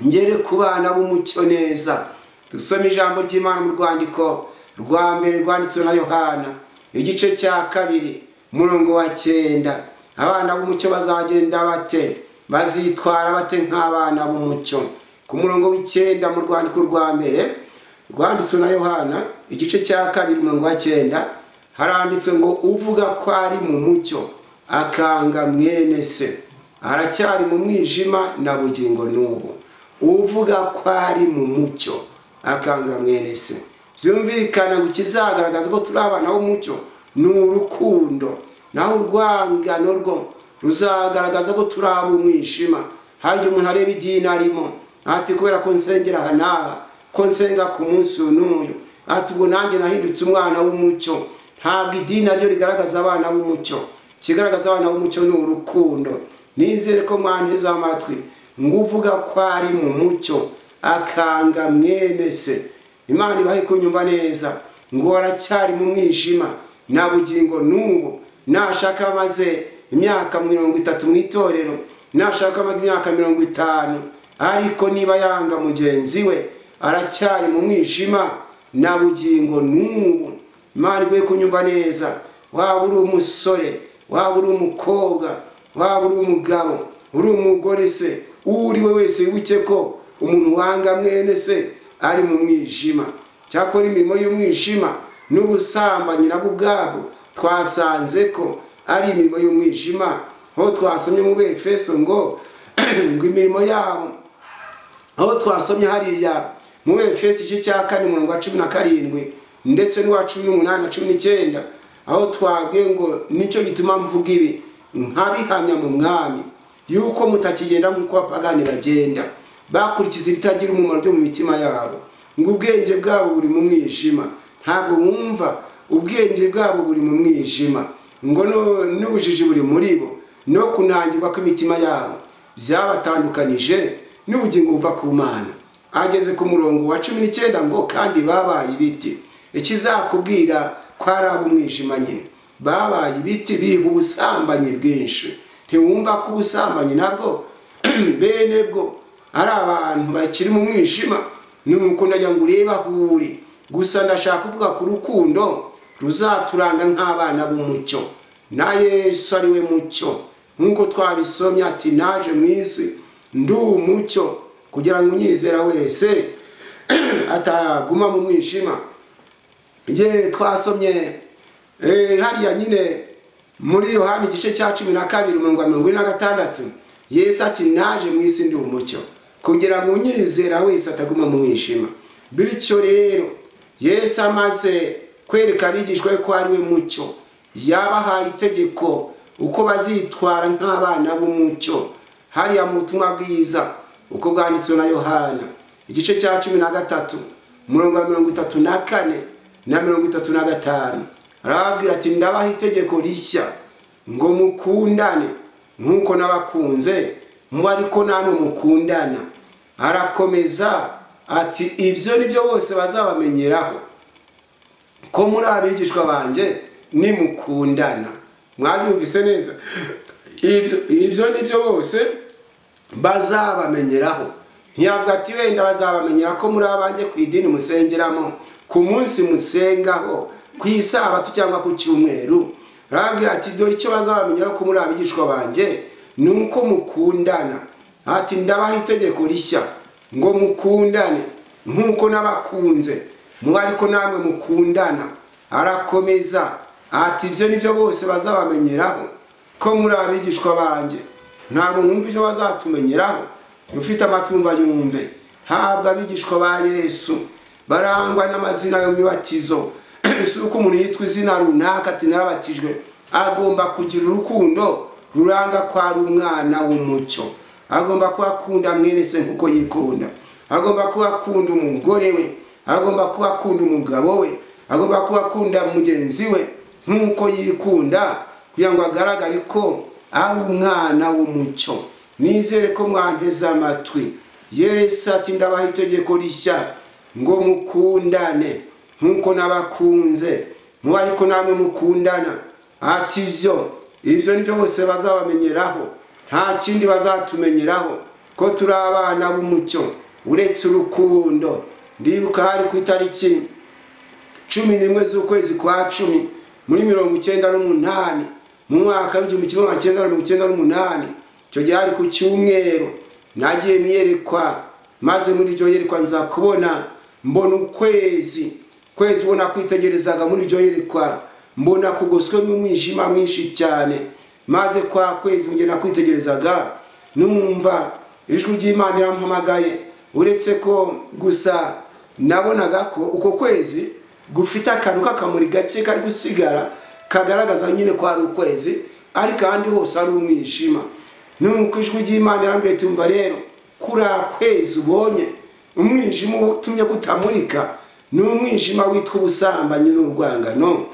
ngere ku bana b'umucyo neza. Dusome ijambo ry'Imana mu rwandiko rwa mbere rwanditswe na Yohana, igice cya 2 umurongo wa 9. Abana b'umucyo bazagenda bate? Bazitwara bate nk'abana b'umucyo? Ku murongo w'9 mu rwandiko rwa mbere rwanditswe na Yohana, igice cya 2 umurongo wa 9, haranditswe ngo uvuga ko ari mu mucyo akanga mwene se aracyari mu mwijima na bugingo n'ubu. Uvuga ko ari mu mucyo akanga mwene se, byumvikana ngo ikizagaragaza ko turi abana b'umucyo ni urukundo, naho urwangano rwo ruzagaragaza ko turi ab'umwijima. Hari umuntu areba idini arimo ati kubera ko nsengera aha n'aha, ko nsenga ku munsi n'uyu, ati ubwo nanjye nahindutse umwana w'umucyo. Ntabwo idini naryo rigaragaza abana b'umucyo. Ikigaragaza abana b'umucyo ni urukundo. Nizere ko mwanteze amatwi ngo uvuga ko ari mu mucyo akanga mwene se, Imana ibahe kunyumva neza, ngo aracyari mu mwijima na bugingo n'ubu. Nashaka amaze imyaka 30 mu itorero, nashaka amaze imyaka 50, ariko niba yanga mugenzi we aracyari mu mwijima na bugingo n'ubu. Imana iguhe kunyumva neza. Waba uri umusore, waba uri umukobwa, waba uri umugabo, uri umugore se, uri we wese wibuke ko umuntu wanga mwene se ari mu mwijima. Cyakora imirimo y'umwijima n'ubusambanyi nabwo ubwabwo twasanze ko ari imirimo y'umwijima. Aho twasomye mu Efeso ngo imirimo yabo, aho twasomye hariya mu Efeso igice cya 4 umurongo wa 17 ndetse n'uwa 18 na 19, aho twabwiye ngo nicyo gituma mvuga ibi nkabihamya mu Mwami, yuko mutakigenda nk'uko abapagani bagenda, bakurikiza ibitagira umumaro byo mu mitima yabo, ngo ubwenge bwabo buri mu mwijima. Ntabwo bumva, ubwenge bwabo buri mu mwijima, ngo n'ubujiji buri muri bo, no kunangirwa kw'imitima yabo byabatandukanije n'ubugingo buva ku Mana. Ageze ku murongo wa 19 ngo kandi babaye ibiti. Ikizakubwira ko ari ab'umwijima nyine, babaye ibiti biha ubusambanyi bwinshi. Ntiwumva ko ubusambanyi nabwo bene bwo ari abantu bakiri mu mwijima? Nuko ndagira ngo urebe aho uri. Gusa ndashaka kuvuga ku rukundo ruzaturanga nk'abana b'umucyo, na Yesu ari we mucyo. Nk'uko twabisomye ati naje mu isi ndi umucyo kugira ngo unyizera wese ataguma mu mwijima. Ye twasomye hariya nyine muri Yohana igice cya 12 umurongo wa 46, Yesu ati naje mu isi ndi umucyo kugira ngo unyizera wese ataguma mu mwijima. Bityo rero Yesu amaze kwereka abigishwa ko ari we mucyo, yabahaye itegeko uko bazitwara nk'abana b'umucyo. Hariya mu butumwa bwiza uko bwanditswe na Yohana igice cya 13 umurongo wa 34 na 35, arababwira ati ndabaha itegeko rishya ngo mukundane nk'uko nabakunze muba ariko namwe mukundana. Arakomeza ati ibyo nibyo bose bazabamenyeraho ko muri abigishwa banjye nimukundana. Mwabyumvise neza? Ibyo nibyo bose bazabamenyeraho. Ntiyavuga ati wenda bazabamenyera ko muri abanjye ku idini musengeramo, ku munsi musengaho, ku isabato cyangwa ku cyumweru. Arababwira ati dore icyo bazabamenyeraho ko muri abigishwa banjye ni uko mukundana. Ati ndabaha itegeko rishya ngo mukundane nk'uko nabakunze muba ariko namwe mukundana. Arakomeza ati ibyo nibyo bose bazabamenyeraho ko muri abigishwa banjye. Ntabwo mwumva ibyo bazatumenyeraho. Ufite amatwi yumve. Habwa abigishwa ba Yesu barangwa n'amazina yo mibatizo. Si uko umuntu yitwa izina runaka ati narabatijwe, agomba kugira urukundo ruranga ko ari umwana w'umucyo. Agomba kuba akunda mwene se nkuko yikunda, agomba kuba akunda umugore we, agomba kuba akunda umugabo we, agomba kuba akunda mugenzi we nkuko yikunda, kugira ngo agaragare ko ari umwana w'umucyo. Nizere ko mwanteze amatwi. Yesu ati ndabaha itegeko rishya ngo mukundane nkuko nabakunze muba ariko namwe mukundana. Ati ibyo nibyo bose bazabamenyeraho, nta kindi bazatumenyeraho ko turi abana b'umucyo uretse urukundo. Ndibuka hari ku itariki 11 z'ukwezi kwa 10 muri 98 mu mwaka w'1998, icyo gihe hari ku cyumweru, nagiye mwiyerekwa, maze muri iryo yerekwa nza kubona mbona ukwezi kwezi ubona kwitegerezaga muri iryo yerekwa mbona kugoswe n'umwijima mwinshi cyane. Maze kwa kwezi ngenda kwitegerezaga numva ijwi ry'Imana rirampamagaye, uretse ko gusa nabonaga ko uko kwezi gufite akantu k'akamuri gake kari gusigara kagaragaza nyine ko ari ukwezi, ariko ahandi hose ari umwijima. Nuko ijwi ry'Imana rirambwira tumva rero kuri kwezi ubonye umwijima utumye kutamurika ni umwijima witwa ubusambanyi n'urwangano.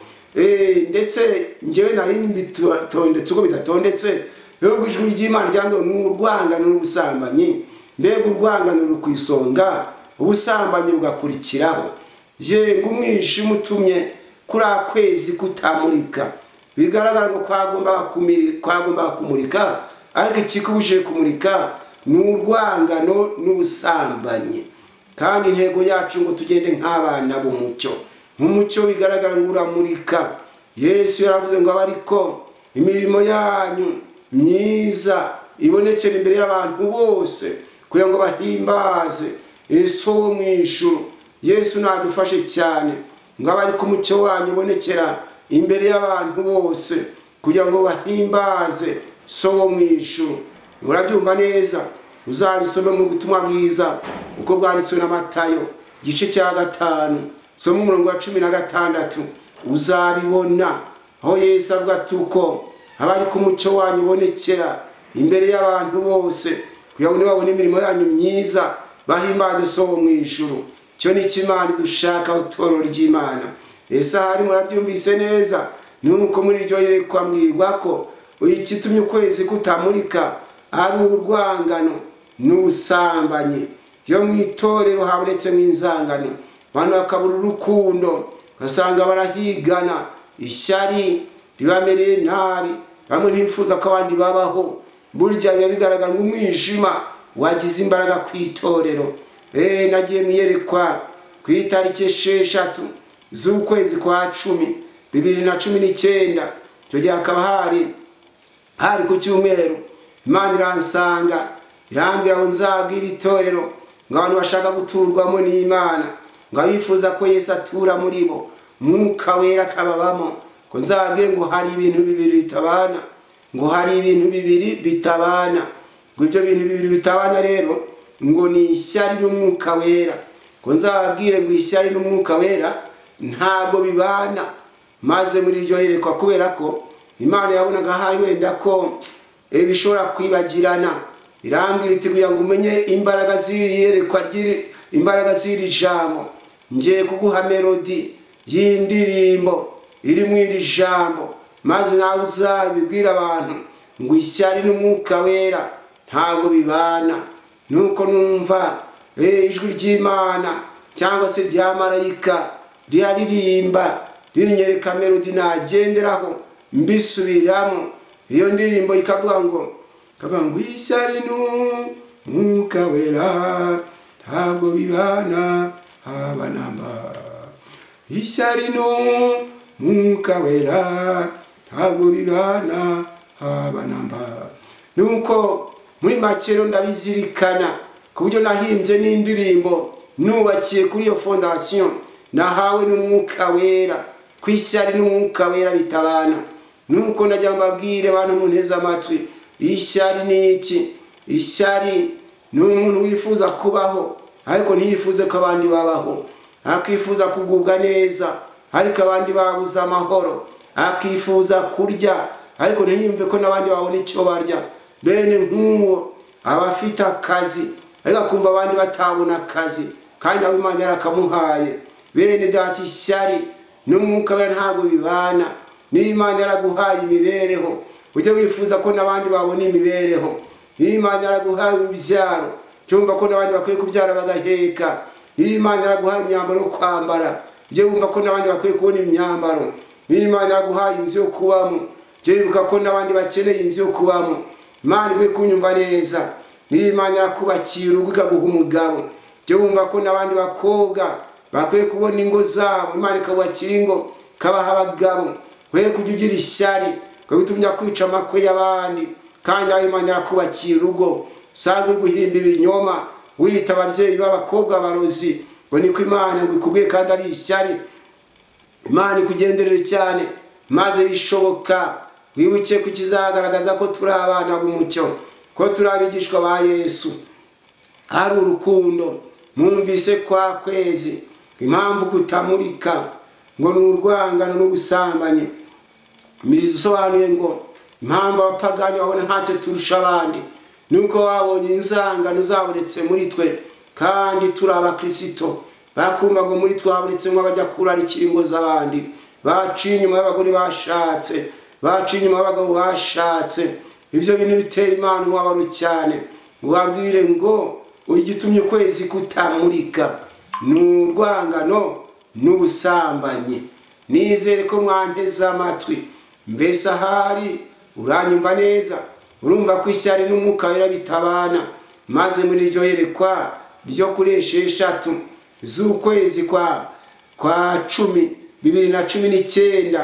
Ndetse njyewe nari mbitondetse uko bidatondetse, ahubwo ijwi ry'Imana ryambwiye ni urwangano n'ubusambanyi. Mbega urwangano ruri ku isonga, ubusambanyi bugakurikiraho. Yenga umwijima utumye kuri kwezi kutamurika, bigaragara ngo kwagombaga kumurika, ariko ikikubujije kumurika ni urwangano n'ubusambanyi. Kandi intego yacu ngo tugende nk'abana b'umucyo. Nk'umucyo bigaragara ngo uramurika. Yesu yaravuze ngo abariko imirimo yanyu myiza ibonekera imbere y'abantu bose kugira ngo bahimbaze Yesu wo mu ijuru. Yesu nadufashe cyane ngo abariko umucyo wanyu ubonekera imbere y'abantu bose kugira ngo bahimbaze So wo mu ijuru. Murabyumva neza? Uzabisome mu butumwa bwiza uko bwanditswe na Matayo igice cya 5 soma umurongo wa 16, uzabibona aho Yesu avuga ati uko abariko umucyo wanyu ubonekera imbere y'abantu bose kugira ngo babone imirimo yanyu myiza bahimbaze So wo mu ijuru. Cyo ni Imana dushaka utoro ry'Imana. Ese hari murabyumvise neza? Nuko muri iryo yerekwa mbwirwa ko ikitumye ukwezi kutamurika ari urwangano n'ubusambanyi. Yo mu itorero habonetse nk'inzangano, abantu bakabura urukundo, basanga barahigana, ishyari ribamereye nabi, bamwe ntibifuza ko abandi babaho. Burya biba bigaragara nk'umwijima wagize imbaraga ku itorero. Nagiye mwiyerekwa ku itariki 6 z'ukwezi kwa 10 2019, icyo gihe hakaba hari ku cyumweru. Imana iransanga Irambwira ngo nzabwire itorero ngo abantu bashaka guturwamo n'Imana, ngo abifuza ko Yesu atura muri bo, Mwuka Wera akababamo, ngo nzabwire ngo hari ibintu bibiri bitabana, ngo hari ibintu bibiri bitabana. Ngo ibyo bintu bibiri bitabana rero ngo ni ishyari n'Umwuka Wera. Ngo nzababwire ngo ishyari n'Umwuka Wera ntabwo bibana. Maze muri iryo yerekwa, kubera ko Imana yabonaga hari wenda ko bishobora kwibagirana, irambwira iti kugira ngo umenye imbaraga z'iri yerekwa, imbaraga z'iri jambo, ngiye kuguha melodi y'indirimbo iri mu iri jambo, maze nawe uzabibwira abantu ngo ishyari n'Umwuka Wera ntabwo bibana. Nuko numva ijwi ry'Imana cyangwa se rya marayika riraririmba rinyereka melodi nagenderaho mbisubiramo. Iyo ndirimbo ikavuga ngo ishyari n'Umwuka Wera ntabwo bibana haba namba, ishyari n'Umwuka Wera ntabwo bibana haba namba. Nuko muri make rero ndabizirikana ku buryo nahinze n'indirimbo nubakiye kuri iyo fondation nahawe n'Umwuka Wera, ku ishyari n'Umwuka Wera bitabana. Nuko ndagira mbabwire abantu munteze amatwi, ishyari ni iki? Ishyari ni umuntu wifuza kubaho ariko ntiyifuze ko abandi babaho, akifuza kugubwa neza ariko abandi babuze amahoro, akifuza kurya ariko ntiyumve ko n'abandi babona icyo barya. Bene nk'uwo aba afite akazi ariko akumva abandi batabona akazi kandi nawe Imana yarakamuhaye. Bene data, ishyari n'Umwuka Wera ntabwo bibana. Niba Imana yaraguhaye imibereho, ujye wifuza ko n'abandi babona imibereho. Niba Imana yaraguhaye urubyaro, cyumva ko n'abandi bakwiye kubyara bagaheka. Niba Imana yaraguhaye imyambaro yo kwambara, ujye wumva ko n'abandi bakwiye kubona imyambaro. Niba Imana yaraguhaye inzu yo kubamo, ujye wibuka ko n'abandi bakeneye inzu yo kubamo. Imana ikwiye kunyumva neza. Niba Imana yarakubakiye urugo ikaguha umugabo, ujye wumva ko n'abandi bakobwa bakwiye kubona ingo zabo, Imana ikabubakira ingo ikabaha abagabo. We kujya ugira ishyari ngo bitumye kwica amakwe y'abandi, kandi nawe Imana yarakubakiye urugo, usanga uri guhimba ibinyoma wita ababyeyi b'abakobwa barozi ngo niko Imana ngo ikubwiye, kandi ari ishyari. Imana ikugenderere cyane, maze bishoboka wibuke ko kizagaragaza ko turi abana b'umucyo, ko turi abigishwa ba Yesu. Hari urukundo mwumvise kwa kwezi, impamvu kutamurika ngo ni urwangano n'ubusambanyi. Mirisobanuye ngo impamvu abapagani babona ntacyo turusha abandi nuko babonye inzangano zabonetse muri twe kandi turi abakristo, bakumva ngo muri twe habonetsemo abajya kurarikira ingo z'abandi, baciye inyuma y'abagore bashatse, baciye inyuma y'abagabo bashatse. Ibyo bintu bitera Imana umubabaro cyane. Ngo babwire ngo igitumye ukwezi kutamurika ni urwangano n'ubusambanyi. Nizere ko mwanteze amatwi. Mbese ahari uranyumva neza, urumva ko ishyari n'Umwuka Wera bitabana. Maze muri iryo yerekwa ryo kuri 6 z'ukwezi kwa 10 2019,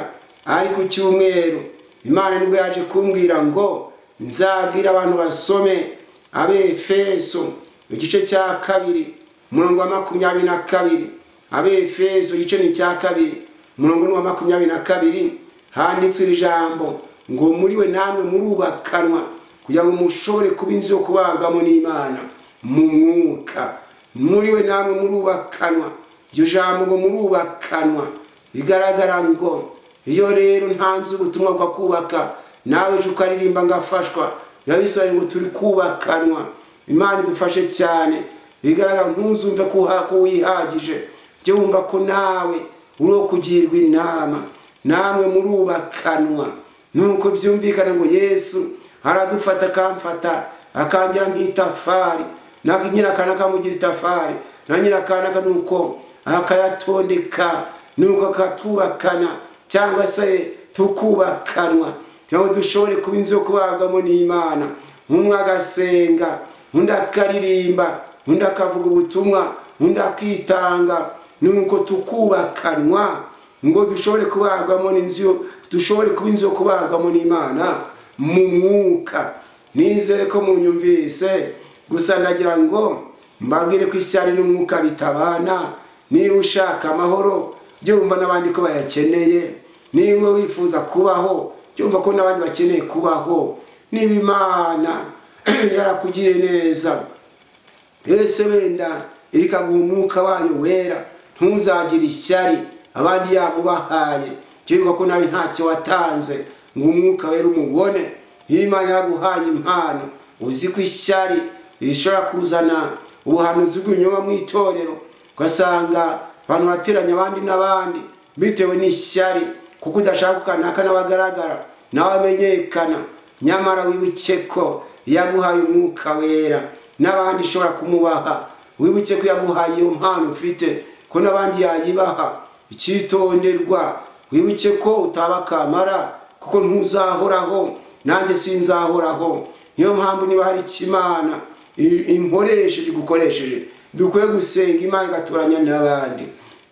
ari ku cyumweru, Imana nibwo yaje kumbwira ngo nzabwira abantu basome Abefeso igice cya 2 umurongo wa 22. Abefeso igice ni cya 2 umurongo wa 22, handitswe iri jambo ngo muri we namwe murubakanwa kugira ngo mushobore kuba inzu yo kubabwamo n'Imana mu mwuka. Muri we namwe murubakanwa. Iryo jambo ngo murubakanwa bigaragara ngo iyo rero ntanze ubutumwa bwo kubaka, nawe ejo ukaririmba ngafashwa, biba bisobanuye ngo turi kubakanwa. Imana idufashe cyane. Bigaragara ntuzumve ko wihagije, jye wumva ko nawe uri uwo kugirwa inama, namwe murubakanwa. Nuko byumvikana ngo Yesu aradufata akamfata akangira nk'itafari, na nyirakana akamugira itafari, na nyirakana nuko akayatondeka, nuko akatubakana cyangwa se tukubakanwa, cyangwa dushobore kuba inzu yo kubabwamo n'Imana. Umwe agasenga, undi akaririmba, undi akavuga ubutumwa, undi akitanga, nuko tukubakanwa ngo dushobore kubabwamo n'inzu, dushobore kuba inzu yo kubabwamo n'Imana mu mwuka. Nizere ko munyumvise. Gusa ndagira ngo mbabwire ko ishyari n'umwuka bitabana. Niba ushaka amahoro, byumva n'abandi ko bayakeneye. Niba wifuza kubaho, byumva ko n'abandi bakeneye kubaho. Niba Imana yarakugiye neza, ese wenda ikaguha umwuka wayo wera, ntuzagire ishyari abandi yamubahaye. Cyibuka ko nawe ntacyo watanze ngo umwuka wera umubone. Iyo Imana yaraguhaye impano, uzi ko ishyari rishobora kuzana ubuhanuzi bw'ibinyoma mu itorero, ugasanga abantu bateranya abandi n'abandi bitewe n'ishyari, kuko udashaka kanaka n'abagaragara nawe amenyekana. Nyamara wibuke ko yaguhaye umwuka wera n'abandi ishobora kumubaha. Wibuke ko yaguhaye iyo mpano ufite, ko n'abandi yayibaha. Icyitonderwa, wibuke ko utaba kamara, kuko ntuzahoraho, nanjye sinzahoraho. Niyo mpamvu niba hari Imana inkoresheje gukoresheje, dukwiye gusenga Imana igaturanya n'abandi.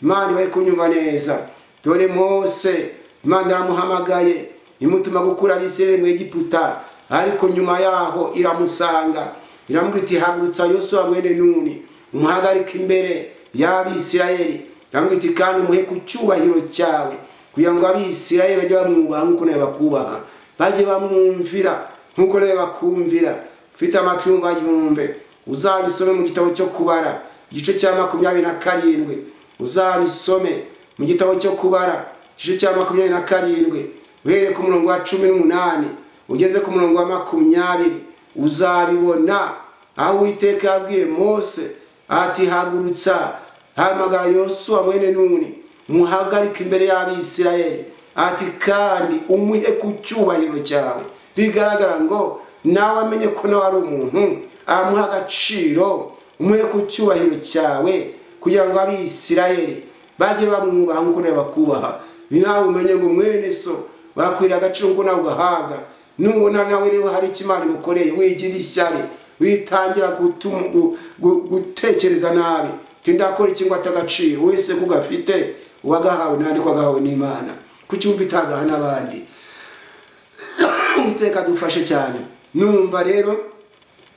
Imana ibaye kunyumva neza. Dore Mose, Imana yaramuhamagaye imutuma gukura Abisirayeli mu Egiputa, ariko nyuma yaho iramusanga iramubwira iti hagurutsa Yosuwa mwene Nuni umuhagarike imbere y'Abisirayeli. Iramubwira iti kandi umuhe ku cyubahiro cyawe, kugira ngo Abisirayeli bajye bamwubaha nk'uko nawe bakubaha, bajye bamwumvira nk'uko nawe bakumvira. Ufite amatwi yumva yumve. Uzabisome mu gitabo cyo Kubara igice cya 27. Uzabisome mu gitabo cyo Kubara igice cya 27, uhereye ku murongo wa 18 ugeze ku murongo wa 20. Uzabibona aho Uwiteka yabwiye Mose ati hagurutsa, hamagara Yosuwa mwene Nuni muhagarike imbere y'Abisirayeli, ati kandi umuhe ku cyubahiro cyawe. Bigaragara ngo nawe amenye ko nawe ari umuntu, amuha agaciro, umuhe ku cyubahiro cyawe, kugira ngo Abisirayeli bajye bamwubaha nk'uko nawe bakubaha. Nawe umenye ngo mwene so bakwiriye agaciro nk'uko nawe ugahabwa. Nubona nawe rero hari icyo Imana imukoreye, wigira ishyari, witangira gutekereza nabi, ndakora iki ngo atagaciro. Wese ko gafite uwagahawe n'andi ko agahawe n'Imana, kuki wumva itagaha n'abandi? Uwiteka dufashe cyane. Numva rero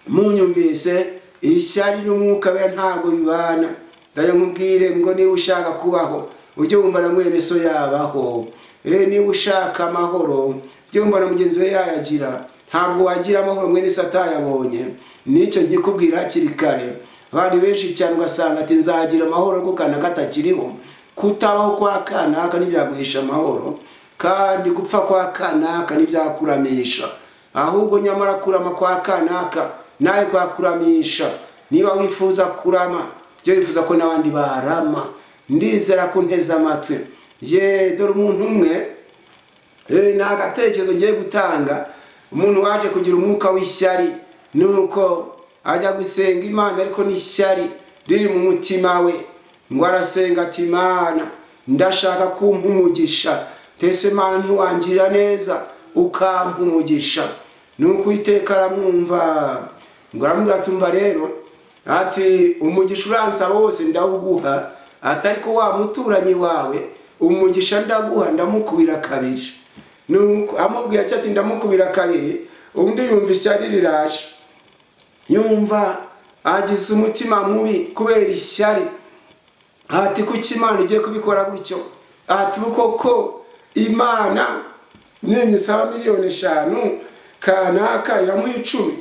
munyumvise, ishyari n'umwuka wera ntabwo bibana. Ndaye nkubwire ngo niba ushaka kubaho, ujye wumva na mwene so yabaho. Niba ushaka amahoro, ujye wumva na mugenzi we yayagira. Ntabwo wagira amahoro mwene so atayabonye. Nicyo nkikubwira hakiri kare. Abantu benshi cyane ugasanga ati nzagira amahoro kuko kanaka atakiriho. Kutabaho kwa kanaka ntibyaguhisha amahoro, kandi gupfa kwa kanaka ntibyakuramisha. Ahubwo nyamara kurama kwa kanaka nawe kwakuramisha. Niba wifuza kurama, jye wifuza ko n'abandi barama. Ndizera ko nteze amatwi. Ye dore umuntu umwe, ni agatekerezo ngiye gutanga. Umuntu waje kugira umwuka w'ishyari, nuko ajya gusenga Imana ariko n'ishyari riri mu mutima we. Ngo arasenga ati Imana ndashaka kumpa umugisha, tese Imana ntiwangirira neza ukampa umugisha. Nuko Uwiteka aramwumva, ngo aramubwira ati umva rero, ati umugisha uransaba wose ndawuguha, atari ko wa muturanyi wawe umugisha ndaguha ndamukubira kabiri. Nuko amubwiye ati ndamukubira kabiri, undi yumva ishyari riraje, yumva agize umutima mubi kubera ishyari. Ati kuki Imana igiye kubikora gutyo? Ati koko Imana ninyisaba miliyoni 5 kanaka iramuha 10,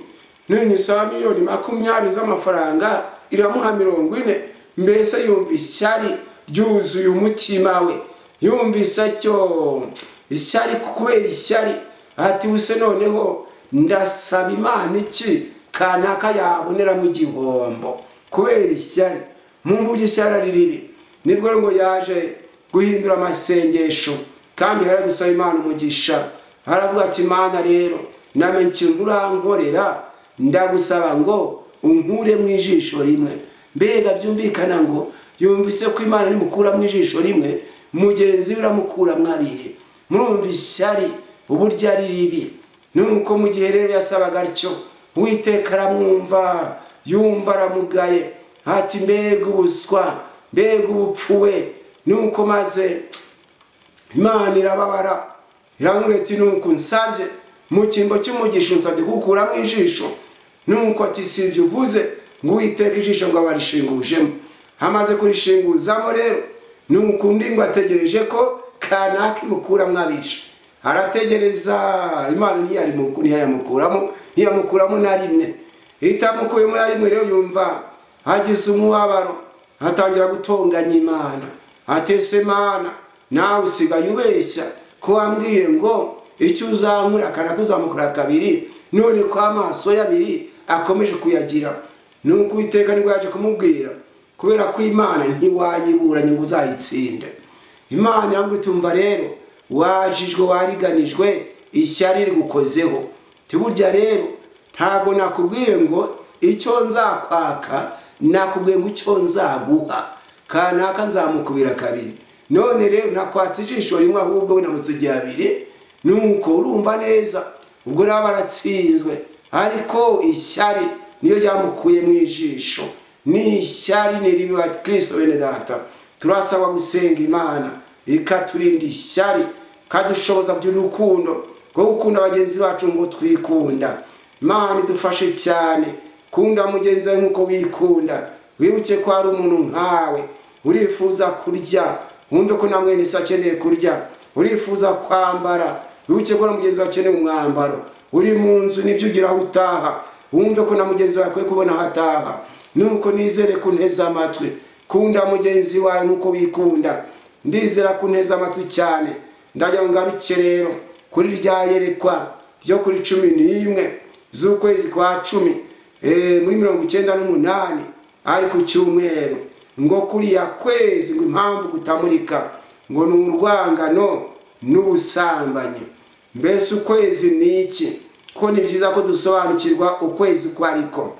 ninyisaba miliyoni 20 z'amafaranga iramuha 40. Mbese yumva ishyari ryuzuye umutima we, yumvise cyo ishyari kubera ishyari. Ati use noneho ndasaba Imana iki kanaka yabonera mu gihombo kubera ishyari. Mumbuge ishyari riribi. Nibwo ngo yaje guhindura amasengesho, kandi yari gusaba Imana umugisha. Aravuga ati Imana rero namenye ikintu urankorera, ndagusaba ngo unkure mu ijisho rimwe. Mbega byumvikana ngo yumvise ko Imana nimukura mu ijisho rimwe, mugenzi we iramukura mwabiri. Murumva ishyari uburyo ari ribi. Nuko mu gihe rero yasabaga atyo, Uwiteka aramwumva, yumva aramugaye, ati mbega ubuswa, mbega ubupfuwe. Nuko maze Imana irababara, iramubwira iti nuko nsabye mu cyimbo cy'umugisha nsabye gukura mu ijisho. Nuko ati si ibyo uvuze, ngo Uwiteka ijisho ngo abarishingujemo. Hamaze kurishinguzamo rero, nuko undi ngo ategereje ko kanaka imukuramo abishe. Arategereza, Imana ntiyamukuramo, ntiyamukuramo na rimwe. Itamukuyemo na rimwe rero yumva hagize umubabaro, atangira gutonganya Imana. Atese Imana, nawe usigaye ubeshya ko wambwiye ngo icyo uzankura kanakuzamukura kabiri, none ko amaso y'abiri akomeje kuyagira. Nuko Uwiteka nibwo yaje kumubwira, kubera ko Imana ntiwayiburanye ngo uzayitsinde. Imana iramubwira iti umva rero, wajijwe wariganijwe, ishyari rigukozeho. Burya rero ntabwo nakubwiye ngo icyo nzakwaka, nakubwiye ngo icyo nzaguha. Kanaka nzamukubira kabiri. None rero nakwatse ijisho rimwe ahubwo we namusigiye abiri. Nuko urumva neza, ubwo rero baratsinzwe. Ariko ishyari niyo ryamukuye mu ijisho. Ni ishyari ni ribi ba Kristo bene data. Turasaba gusenga Imana ikaturinda ishyari, kadushoboza kugira urukundo rwo gukunda bagenzi bacu ngo twikunda. Imana idufashe cyane. Kunda mugenzi wawe nkuko wikunda. Wibuke ko ari umuntu nkawe, urifuza kurya, wumve ko na mwene se akeneye kurya. Urifuza kwambara, wibuke ko na mugenzi wawe akeneye umwambaro. Uri mu nzu nibyo ugira aho utaha, wumve ko na mugenzi wawe akwiye kubona aho ataha. Nuko nizere kunteza amatwi. Kunda mugenzi wawe nkuko wikunda. Ndizera kunteza amatwi cyane. Ndajya ngaruke rero kuri rya yerekwa ryo kuri 11 z'ukwezi kwa 10 muri 98, ari ku cyumweru, ngo kuriya kwezi ngo impamvu kutamurika ngo ni urwangano n'ubusambanyi. Mbese ukwezi ni iki? Ko ni byiza ko dusobanukirwa ukwezi uko ariko.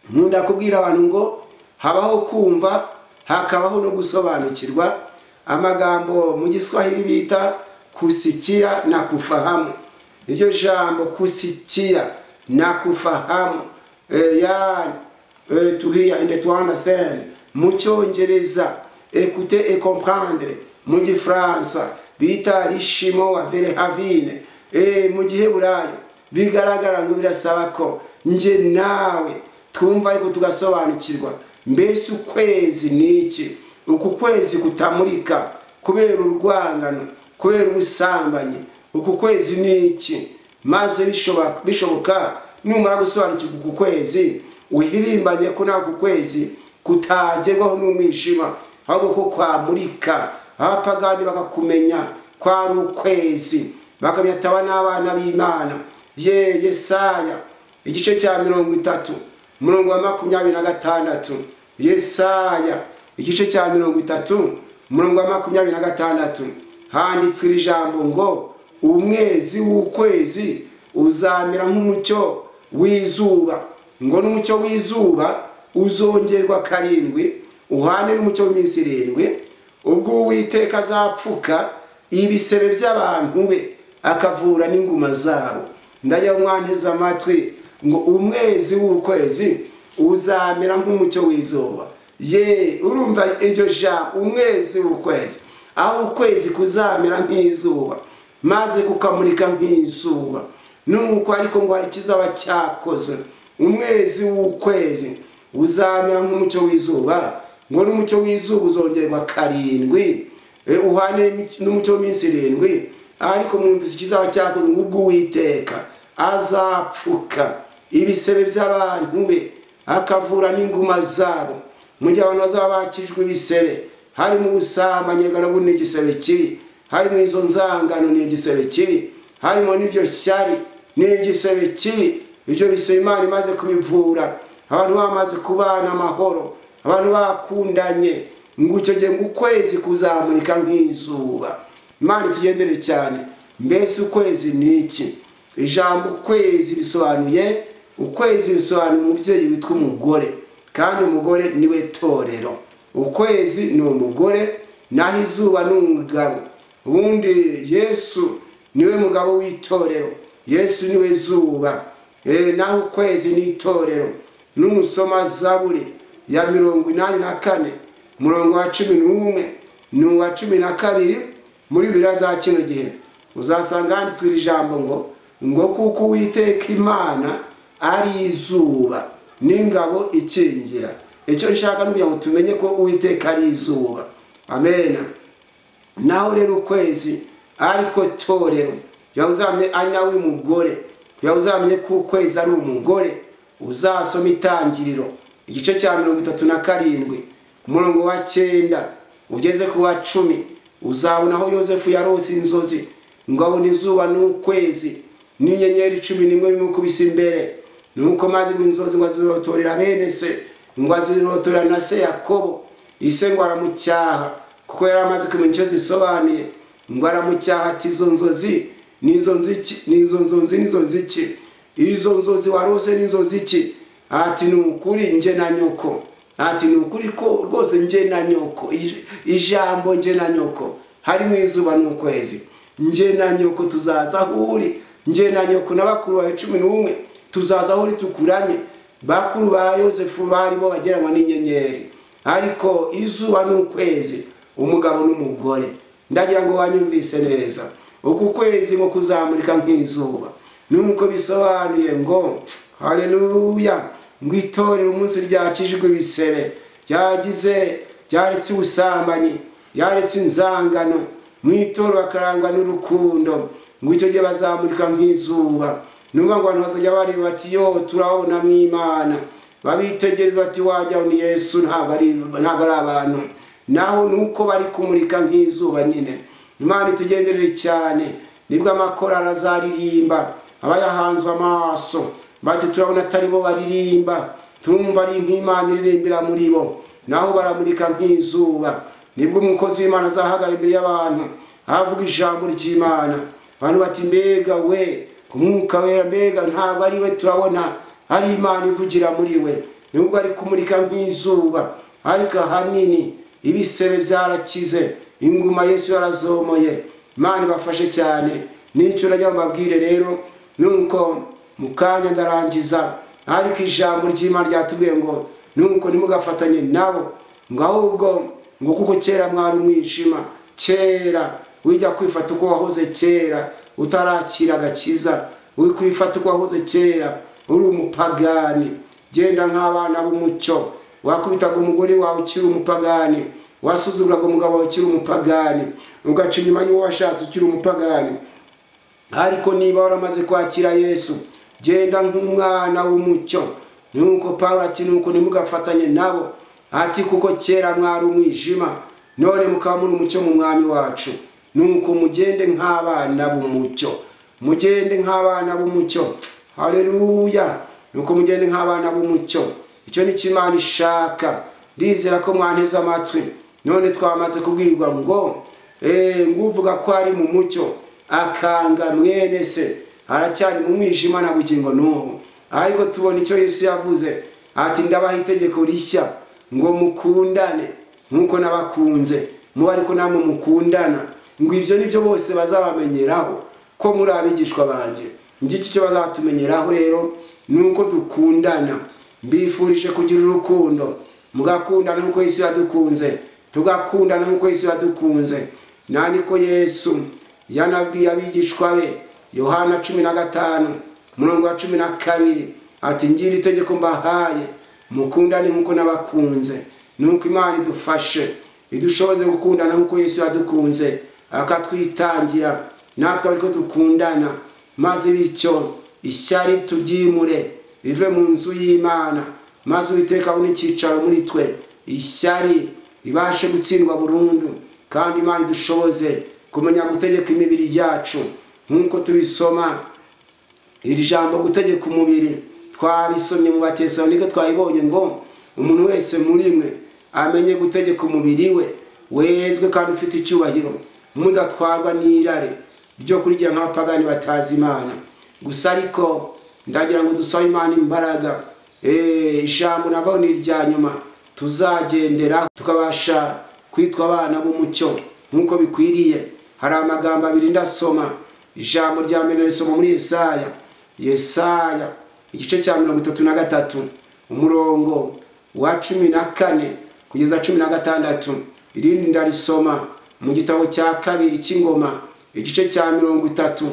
Nkunda kubwira abantu ngo habaho kumva, hakabaho no gusobanukirwa. Amagambo mu Giswahili bita kusikia na kufahamu. Iryo jambo kusikia na kufahamu, to hear and to understand, mu Cyongereza écouter et comprendre, mu Gifaransa bita rishimo wa verehavine, mu Giheburayo bigaragara ngo birasaba ko nje nawe twumva ariko tugasobanukirwa. Mbese ukwezi ni iki? Uku kwezi kutamurika kubera urwangano, kubera ubusambanyi, uku kwezi ni iki? Maze bishoboka numara gusobanukirwa uku kwezi, uhirimbanye ko nta kwezi kutagerwaho n'umwijima, ahubwo ko kwamurika. Abapagani bakakumenya ko ari ukwezi, bakamenya aba n'abana b'Imana. Ye Yesaya igice cya 30 umurongo wa 26. Yesaya igice cya 30 umurongo wa 26, handitswe iri jambo ngo umwezi w'ukwezi uzamera nk'umucyo w'izuba, ngo n'umucyo w'izuba uzongerwa 7 uhane n'umucyo w'iminsi 7, ubwo Uwiteka azapfuka ibisebe by'abantu be akavura n'inguma zabo. Ndajya mwanteze amatwi ngo umwezi w'ukwezi uzamera nk'umucyo w'izuba. Ye urumva iryo jambo umwezi w'ukwezi, aho ukwezi kuzamera nk'izuba maze kukamurika nk'izuba. Nuko ariko ngo hari kizaba cyakozwe, umwezi w'ukwezi uzamera nk'umucyo w'izuba, ngo n'umucyo w'izuba uzongerwa 7 uhane n'umucyo w'iminsi 7. Ariko mwumvise ikizaba cyakozwe, ngo ubwo Uwiteka azapfuka ibisebe by'abantu be akavura n'inguma zabo. Mu gihe abantu bazaba bakijwe ibisebe, harimo ubusambanyi ni igisebe kibi, harimo izo nzangano ni igisebe kibi, harimo n'iryo shyari ni igisebe kibi. Ibyo bisebe Imana imaze kubivura, abantu bamaze kubana amahoro, abantu bakundanye, ngo icyo gihe ngo ukwezi kuzamurika nk'izuba. Imana itugendere cyane. Mbese ukwezi ni iki? Ijambo ukwezi bisobanuye, ukwezi bisobanuye umubyeyi witwa umugore, kandi umugore niwe torero. Ukwezi ni umugore, naho izuba ni umugabo. Ubundi Yesu niwe mugabo w'itorero, Yesu niwe zuba, naho ukwezi ni itorero. Nusoma Zaburi ya 84 umurongo wa 11 n'uwa 12 muri Bibiliya za kino gihe, uzasanga handitswe iri jambo ngo kuko Uwiteka Imana ari izuba n'ingabo ikingira. Icyo nshaka n'ukugira ngo tumenye ko Uwiteka ari izuba. Amen. Naho rero ukwezi ariko torero, yawuzamye ari nawe mugore, yawuzamye ko ukwezi ari umugore. Uzasoma Itangiriro igice cya 37 umurongo wa 9 ugeze ku wa 10, uzabona aho Yosefu yarose inzozi ngo abone izuba n'ukwezi n'inyenyeri 11 bimukubise imbere. Nuko maze inzozi ngo azirotorera bene se, ngo azirotorera na se Yakobo. Ise ngo aramucyaha kuko yari amaze kumenya icyo zisobanuye. Ngo aramucyaha ati izo nzozi nizo nziki, nizo nzozi nizo nziki, izo nzozi warose nizo nziki. Ati ni ukuri nje na nyoko, ati ni ukuri ko rwose nje na nyoko, ijambo nje na nyoko harimo izuba n'ukwezi, nje na nyoko tuzaza aho uri, nje na nyoko n'abakuru bawe 11 tuzaza aho uri tukuranye. Bakuru ba Yosefu bari bo bageranywa n'inyenyeri, ariko izuba n'ukwezi umugabo n'umugore. Ndagira ngo wanyumvise neza. Uku kwezi ngo kuzamurika nk'izuba, nuko bisobanuye ngo haleluya, ngo itorero umunsi ryakijwe ibisebe ryagize ryaretse ubusambanyi, yaretse inzangano, mu itorero bakarangwa n'urukundo, ngo icyo gihe bazamurika nk'izuba. Nuba ngo abantu bazajya bareba bati yo turabona mu Imana, babitegereza bati wajya ni Yesu, ntabwo ari abantu. Naho nuko bari kumurika nk'izuba nyine. Imana itugenderere cyane. Nibwo amakorali azaririmba abayahanze amaso bati turabona atari bo baririmba, turumva ari nk'Imana iririmbira muri bo, naho baramurika nk'izuba. Nibwo umukozi w'Imana azahagarara imbere y'abantu avuga ijambo ry'Imana, abantu bati mbega we umwuka wera, mbega ntabwo ari we turabona ari Imana ivugira muri we. Nubwo ari kumurika nk'izuba, ariko ahanini ibisebe byarakize, inguma Yesu yarazomoye. Imana ibafashe cyane. N'icyo najya mbabwire rero nuko mukanya ndarangiza, ariko ijambo ry'Imana ryatubwiye ngo nuko ntimugafatanye nabo, ngo ahubwo ngo kuko kera mwari umwijima, kera wijya kwifata uko wahoze kera utarakira agakiza, wikwifata uko wahoze kera uri umupagani, genda nk'abana b'umucyo. Wakubitaga umugore wawe ukiri umupagani, wasuzuguraga umugabo wawe ukiri umupagani, ugaca inyuma y'uwo washatse ukiri umupagani. Ariko niba waramaze kwakira Yesu, genda nk'umwana w'umucyo. Nuko Paulo ati nuko ntimugafatanye nabo, ati kuko kera mwari umwijima, none mukaba muri umucyo mu Mwami wacu. Nuko mugende nk'abana b'umucyo, mugende nk'abana b'umucyo. Haleluya. Nuko mugende nk'abana b'umucyo. Icyo ni cyo Imana ishaka. Ndizera ko mwanteze amatwi. None twamaze kubwirwa ngo nguvuga ko ari mu mucyo akanga mwene se aracyari mu mwijima na bugingo n'ubu. Ariko tubona icyo Yesu yavuze ati ndabaha itegeko rishya ngo mukundane nkuko nabakunze, muba ariko namwe mukundana, ngo ibyo nibyo bose bazabamenyeraho ko muri abigishwa banjye. Ngiki cyo bazatumenyeraho rero nuko dukundana. Mbifurije kugira urukundo, mugakundana nkuko Yesu yadukunze, tugakundana nkuko Yesu yadukunze. Nani ko Yesu yanabwiye abigishwa be Yohana 15 umurongo wa 12 ati ngira itegeko mbahaye, mukundane nkuko nabakunze. Nuko Imana idufashe idushoboze gukundana nkuko Yesu yadukunze akatwitangira, natwe ariko dukundana, maze bityo ishyari turyimure rive mu nzu y'Imana, maze Uwiteka abone icyicaro muri twe, ishyari ribashe gutsindwa burundu. Kandi Imana idushoboze kumenya gutegeka imibiri yacu nkuko tubisoma iri jambo gutegeka umubiri twabisomye mu Batesalonike, twayibonye ngo umuntu wese muri mwe amenye gutegeka umubiri we wezwe kandi ufite icyubahiro, mudatwarwa n'irare ryo kurigira nk'abapagani batazi Imana. Gusa ariko ndagira ngo dusabe Imana imbaraga. Ijambo nabo ni irya nyuma tuzagendera tukabasha kwitwa abana b'umucyo nkuko bikwiriye. Hari amagambo abiri ndasoma. Ijambo rya mbere risoma muri Yesaya, Yesaya igice cya 33 umurongo wa 14 kugeza 16. Irindi ndarisoma mu gitabo cya kabiri cy'ingoma igice cya 30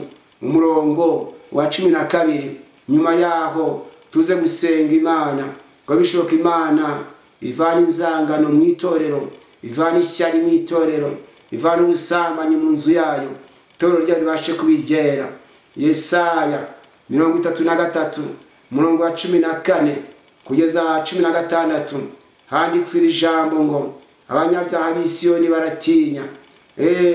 umurongo wa 12. Nyuma yaho Tuze gusenga Imana ngo bishoboke Imana ivana inzangano mu itorero, ivana ishyari mu itorero, ivana ubusambanyi mu nzu yayo, itorero ryayo ribashe kubiryera. Yesaya 33 umurongo wa 14 kugeza 16 handitswe iri jambo ngo abanyabyaha b'Isiyoni baratinya,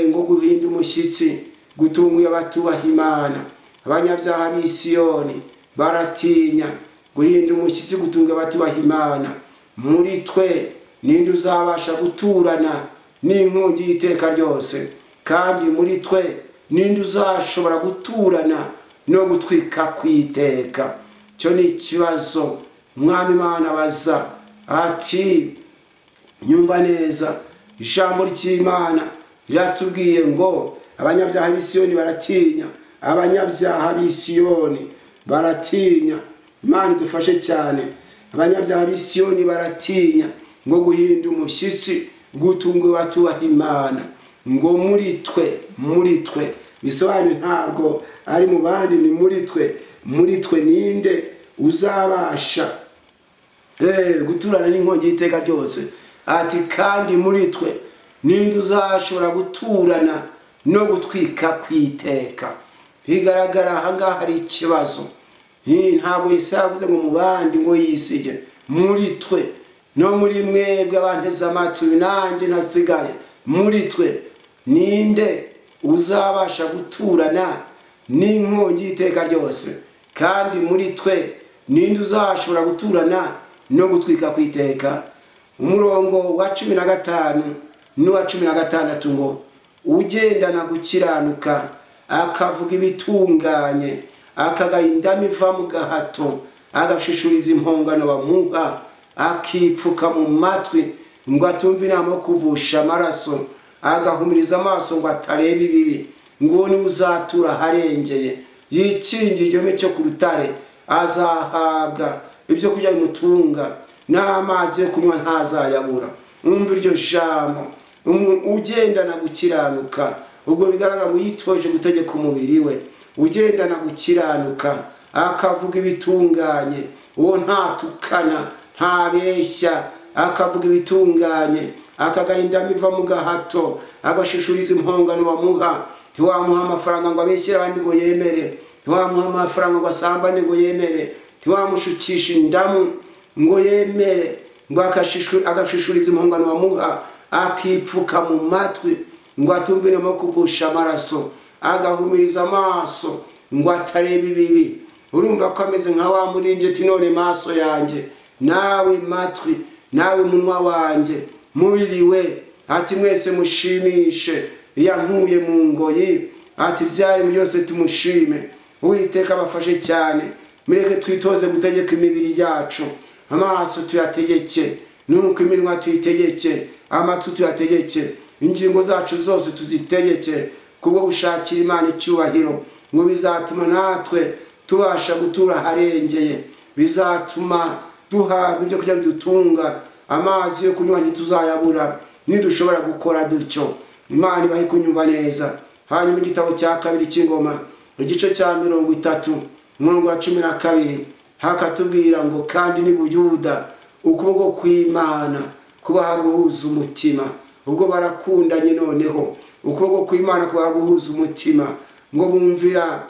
ngo guhinda umushyitsi gutunguye abatubaha Imana. Abanyabyaha b'Isiyoni baratinya guhinda umushyitsi gutunguye abatubaha Imana. Muri twe ninde uzabasha guturana n'inkongi y'iteka ryose? Kandi muri twe ninde uzashobora guturana no gutwika kwiteka? Cyo ni ikibazo Umwami Imana abaza ati nyumva neza. Ijambo ry'Imana riratubwiye ngo abanyabyaha b'Isiyoni baratinya, abanyabyaha b'Isiyoni baratinya. Imana idufashe cyane. Abanyabyaha b'Isiyoni baratinya ngo guhinda umushyitsi gutunga batubaha Imana. Ngo muri twe, muri twe bisobanuye ntabwo ari mu bandi, ni muri twe. Muri twe ninde uzabasha guturana n'inkongi y'iteka ryose? Ati kandi muri twe ninde uzashobora guturana no gutwika kwiteka? Bigaragara aha ngaha hari ikibazo. Ntabwo Yesaya yavuze ngo mu bandi ngo yisige, muri twe no muri mwebwe abanteze amatwi nanjye nasigaye. Muri twe ninde uzabasha guturana n'inkongi y'iteka ryose? Kandi muri twe ninde uzashobora guturana no gutwika kwiteka? Umurongo wa 15 n'uwa 16 ngo ugendana gukiranuka akavuga ibitunganye, akagahinda iva mu gahato, agashishuriza impongano bamuha, akipfuka mu matwi ngo atumve inama yo kuvusha amaraso, agahumiriza amaso ngo atareba ibibi, ngo ni uzatura aharengeye, yikingiye igihome cyo ku rutare, azahabwa ibyo kurya bimutunga n'amazi yo kunywa ntazayabura. Umva iryo jambo, ugendana gukiranuka, ubwo bigaragara ngo yitoje gutegeka umubiri we. Ugendana gukiranuka akavuga ibitunganye, uwo ntatukana ntabeshya, akavuga ibitunganye, akagahinda iva mu gahato, agashishuriza impongano bamuha. Ntiwamuha amafaranga ngo abeshyire abandi ngo yemere, ntiwamuha amafaranga ngo asambane ngo yemere, ntiwamushukisha indamu ngo yemere, ngo agashishuriza impongano bamuha, akipfuka mu matwi ngo atumve inama yo kuvusha amaraso, agahumiriza amaso ngo atareba ibibi. Urumva ko ameze nka wa murimbyi ati none maso yanjye, nawe matwi, nawe munwa wanjye, mubiri we, ati mwese mushimishe yankuye mu ngoyi, ati byari byose tumushime. Uwiteka abafashe cyane. Mureke twitoze gutegeka imibiri yacu, amaso tuyategeke, nuko iminwa tuyitegeke, amatwi tuyategeke, ingingo zacu zose tuzitegeke, kubwo gushakira Imana icyubahiro, ngo bizatuma natwe tubasha gutura aharengeye, bizatuma duhabwa ibyo kurya bidutunga, amazi yo kunywa ntituzayabura nidushobora gukora dutyo. Imana ibahe kunyumva neza. Hanyuma igitabo cya kabiri cy'Ingoma igice cya 30 umurongo wa 12 hakatubwira ngo kandi ni Buyuda ukuboko kw'Imana kubaha guhuza umutima. Ubwo barakundanye noneho ukuboko kw'Imana kubaha guhuza umutima, ngo bumvira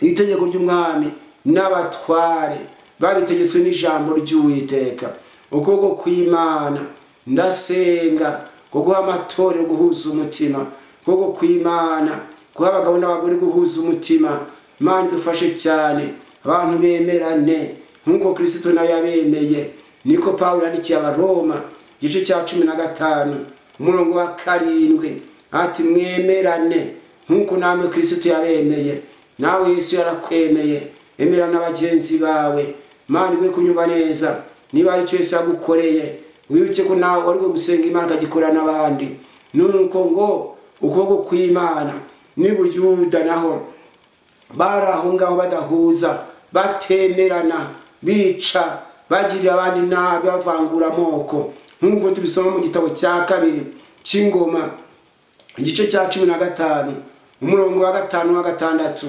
itegeko ry'umwami n'abatware babitegetswe n'ijambo ry'Uwiteka. Ukuboko kw'Imana ndasenga ko guha amatorero guhuza umutima, ukuboko kw'Imana guha abagabo n'abagore guhuza umutima. Imana idufashe cyane, abantu bemerane nk'uko Kristo nawe yabemeye. Niko Pawulo yandikiye Abaroma igice cya 15 umurongo wa 7 ati mwemerane nk'uko namwe Kristo yabemeye. Nawe Yesu yarakwemeye, emera n'abagenzi bawe. Imana igwe kunyumva neza. Niba ari cyo Yesu yagukoreye, wibuke ko nawe wari gusenga Imana akagikora n'abandi. Nuko ngo ukuboko kw'Imana ni Buyuda naho bari aho ngaho badahuza, batemerana, bica, bagirira abandi nabi, bavangura amoko, nk'uko tubisoma mu gitabo cya kabiri cy'Ingoma igice cya 15 umurongo wa 5 wa 6,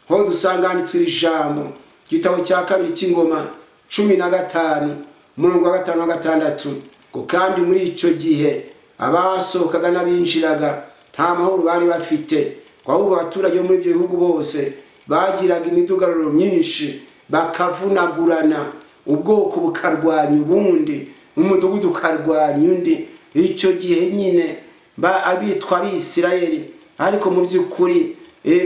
aho dusanga handitswe iri jambo Igitabo cya kabiri cy'Ingoma 15 umurongo wa 5 na 6, ngo kandi muri icyo gihe abasohokaga n'abinjiraga nta mahoro bari bafite, ahubwo abaturage bo muri ibyo bihugu bose bagiraga imidugararo myinshi, bakavunagurana, ubwoko bukarwanya ubundi, umudugudu ukarwanya undi. Icyo gihe nyine abitwa Abisirayeli, ariko mu by'ukuri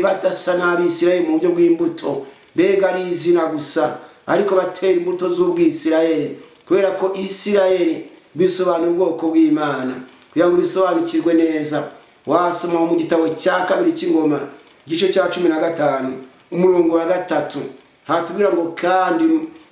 badasa n'Abisirayeli mu buryo bw'imbuto, mbega ari izina gusa, ariko batera imbuto z'ubwisirayeli, kubera ko Isirayeli bisobanura ubwoko bw'Imana. Kugira ngo bisobanukirwe neza, wasoma mu gitabo cya kabiri cy'Ingoma igice cya 15 umurongo wa 3, hatubwira ngo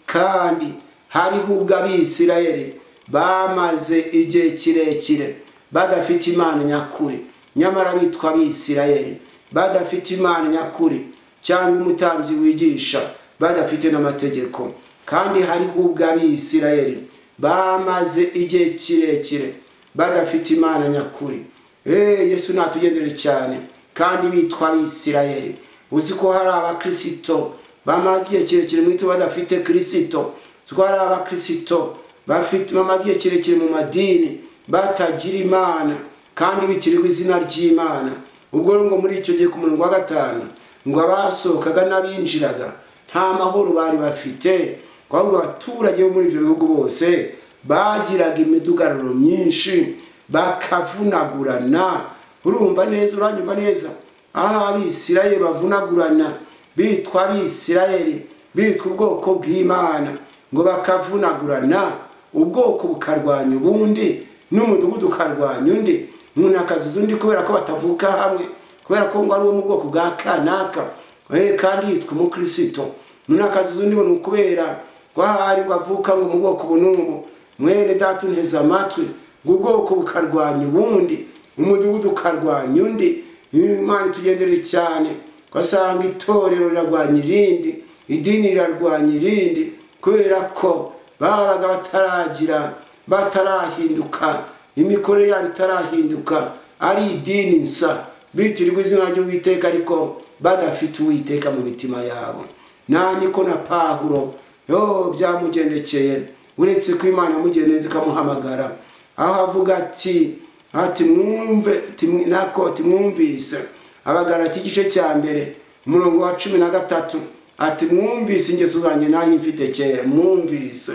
kandi hariho ubwo Abisirayeli bamaze igihe kirekire badafite Imana nyakuri, nyamara bitwa Abisirayeli, badafite Imana nyakuri cyangwa umutambyi wigisha, badafite n'amategeko. Kandi hariho ubwo Abisirayeli bamaze igihe kirekire badafite Imana nyakuri. Yesu natugendere cyane, kandi bitwa Abisirayeli. Uzi ko hari abakristo bamaze igihe kirekire mu ito badafite Kristo. Uzi ko hari abakristo bafite bamaze igihe kirekire mu madini batagira Imana, kandi bitirirwa izina ry'Imana. Ubwo ngo muri icyo gihe ku murongo wa 5, ngo abasohokaga n'abinjiraga nta mahoro bari bafite, ahubwo abaturage bo muri ibyo bihugu bose bagiraga imidugararo myinshi, bakavunagurana. Urumva neza, uranyumva neza? Aho Abisirayeli bavunagurana, bitwa Abisirayeli, bitwa ubwoko bw'Imana, ngo bakavunagurana, ubwoko bukarwanya ubundi, n'umudugudu ukarwanya undi, umuntu akaziza undi kubera ko batavuka hamwe, kubera ko ngo ari uwo mu bwoko bwa kanaka, kandi yitwa umukristo. Umuntu akaziza undi ngo ni ukubera ko ahari ngo avuka ngo mu bwoko bunubu, mwene data unteze amatwi, ngo ubwoko bukarwanya ubundi, umudugudu ukarwanya undi. Imana itugendere cyane, ugasanga itorero rirarwanya irindi, idini rirarwanya irindi, kubera ko babaga bataragira, batarahinduka, imikorere yabo itarahinduka, ari idini nsa, bitirirwa izina ry'Uwiteka ariko badafite Uwiteka mu mitima yabo. Nani ko na Pawulo yo byamugendekeye, uretse ko Imana yamugeneye ikamuhamagara, aho avuga ati mwumve, nako timwumvise. Abagalati igice cya 1 umurongo wa 13, ati mwumvise ingeso zanjye nari mfite kera, mwumvise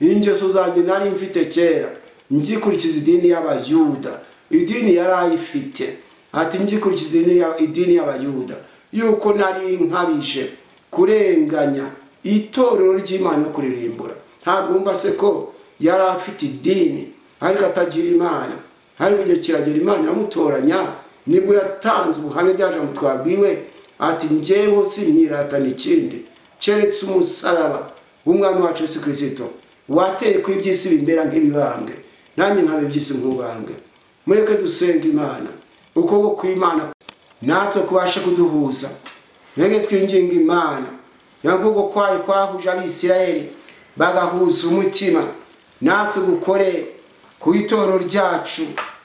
ingeso zanjye nari mfite kera, ngikurikiza idini y'Abayuda, idini yarayifite, ati ngikurikiza idini y'Abayuda, yuko nari nkabije kurenganya itorero ry'Imana no kuririmbura. Ntabwo wumva se ko yari afite idini ariko atagira Imana? Ariko igihe kiragera Imana iramutoranya, nibwo yatanze ubuhamya byaje mu twabwiwe, ati njyewe sinyiratana ikindi keretse umusaraba w'Umwami wacu Yesu Kristo, wateye ku iby'isi bimbera nk'ibibambwe, nanjye nkaba iby'isi nk'ubambwe. Mureke dusenga Imana, ukuboko kw'Imana natwe kubashe kuduhuza. Mureke twinginga Imana, ukuboko kwayo kwahuje Abisirayeli bagahuza umutima, natwe gukore ku itorero ryacu,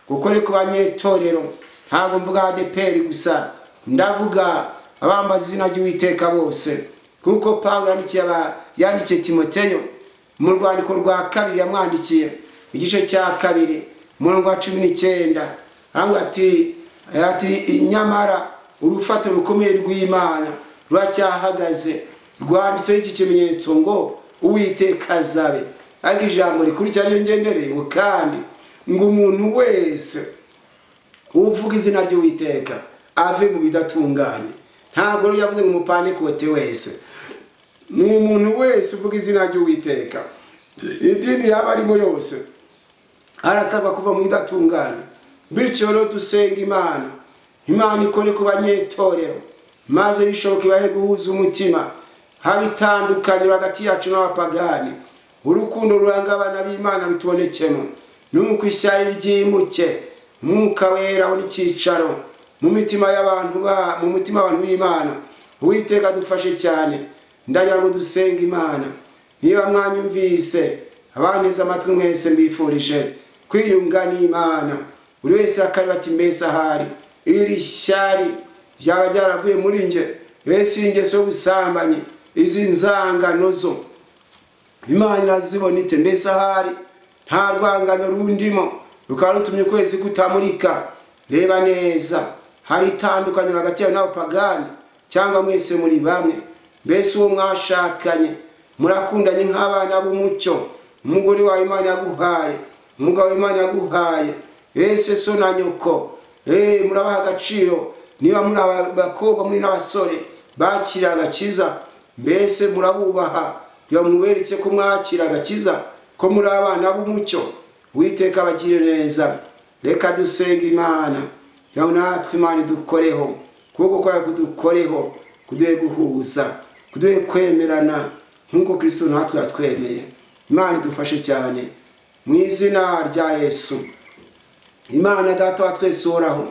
gukore ku banyetorero. Ntabwo mvuga ADEPR gusa, ndavuga abambaza izina ry'Uwiteka bose, kuko Pawulo yandikiye Timoteyo mu rwandiko rwa 2 yamwandikiye igice cya 2 umurongo wa 19, aravuga ati nyamara urufatiro rukomeye rw'Imana ruracyahagaze, rwanditseho iki kimenyetso ngo Uwiteka azabe. Ariko ijambo rikurikira ariyo ngendereye, ngo kandi ngo umuntu wese uvuga izina ry'Uwiteka ave mu bidatunganye. Ntabwo rero yavuze ngo umupantekote wese, ni umuntu wese uvuga izina ry'Uwiteka, idini yaba arimo yose, arasabwa kuva mu bidatunganye. Bityo rero dusenga Imana, Imana ikore ku banyetorero, maze bishoboke ibahe guhuza umutima, haba itandukaniro hagati yacu n'abapagani, urukundo ruranga abana b'Imana rutubonekemo, nuko ishyari ryimuke, Mwuka Wera abone icyicaro mu mitima y'abantu mu mutima w'abantu b'Imana. Uwiteka dufashe cyane. Ndagira ngo dusenge Imana. Niba mwanyumvise, abaneze amatwi mwese, mbifurije kwiyunga n'Imana. Buri wese akareba ati mbese ahari iri shyari ryaba ryaravuye muri nge, mbese ingeso y'ubusambanyi Izi nzangano zo Imana irazibona ite? Mbese ahari nta rwangano rundimo rukaba rutumye ukwezi kutamurika? Reba neza, hari itandukaniro hagati yawe n'abapagani, cyangwa mwese muri bamwe? Mbese uwo mwashakanye murakundanye nk'abana b'umucyo? Umugore wawe Imana yaguhaye, umugabo Imana yaguhaye, ese so na nyoko murabaha agaciro? Niba muri abakobwa muri n'abasore bakira agakiza, mbese murabubaha? Mubereke ko mwakira agakiza, ko muri abana b'umucyo. Uwiteka abagirire neza. Reka dusenga Imana yawe, natwe Imana idukoreho, kuko kwayo kudukoreho, kuduhe guhuza, kuduhe kwemerana nk'uko Kristo natwe yatwemeye. Imana idufashe cyane mu izina rya Yesu. Imana Data wa twese uhoraho,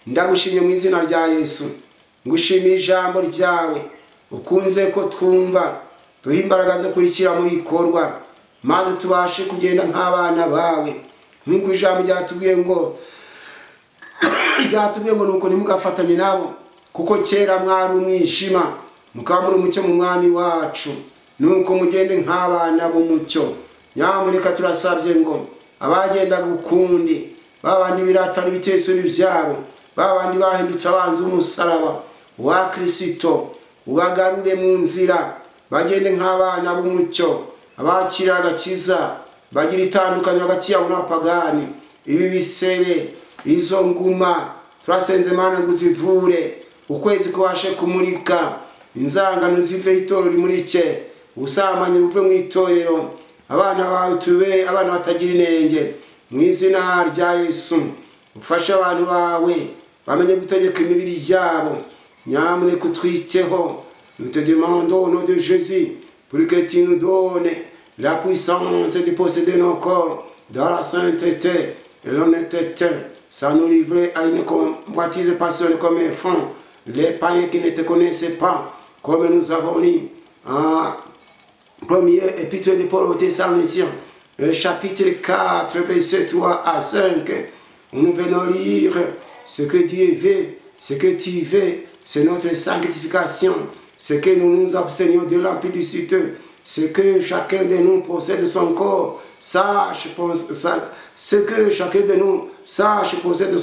ndagushimye mu izina rya Yesu. Ngushimiye ijambo ryawe ukunze ko twumva, duhe imbaraga zo kurishyira mu bikorwa, maze tubashe kugenda nk'abana bawe, nk'uko ijambo ryatubwiye ngo nuko ntimugafatanye nabo, kuko kera mwari umwijima mukaba muri umucyo mu mwami wacu, nuko mugende nk'abana b'umucyo. Nyamuneka turasabye ngo abagendaga ukundi, babandi biratana ibitekerezo byabo, babandi bahindutse abanzi b'umusaraba wa Kristo, ubagarure mu nzira, bagende nk'abana b'umucyo, abakira agakiza bagira itandukaniro hagati yabo n'abapagani. Ibi bisebe, izo nguma, turasenze Mana ngo uzivure, ukwezi kubashe kumurika, inzangano zive itorero rimurike, ubusambanyi buve mu itorero, abana bawe tube abana batagira inenge. Mu izina rya Yesu ufashe abantu bawe bamenye gutegeka imibiri yabo. Nyamuneka utwiteho. Nous te demandons au nom de Jésus pour que tu nous donnes la puissance de posséder nos corps dans la sainteté et l'honnêteté, sans nous livrer à une convoitise passionnelle comme font les païens qui ne te connaissaient pas, comme nous avons lu en premier épître de Paul aux Thessaloniciens, chapitre 4, versets 3 à 5. Nous venons lire ce que Dieu veut, ce que tu veux, c'est notre sanctification, ce que nous nous abstenions de l'impudicité, ce que chacun de nous possède son corps, sache ce que chacun de nous sache posséder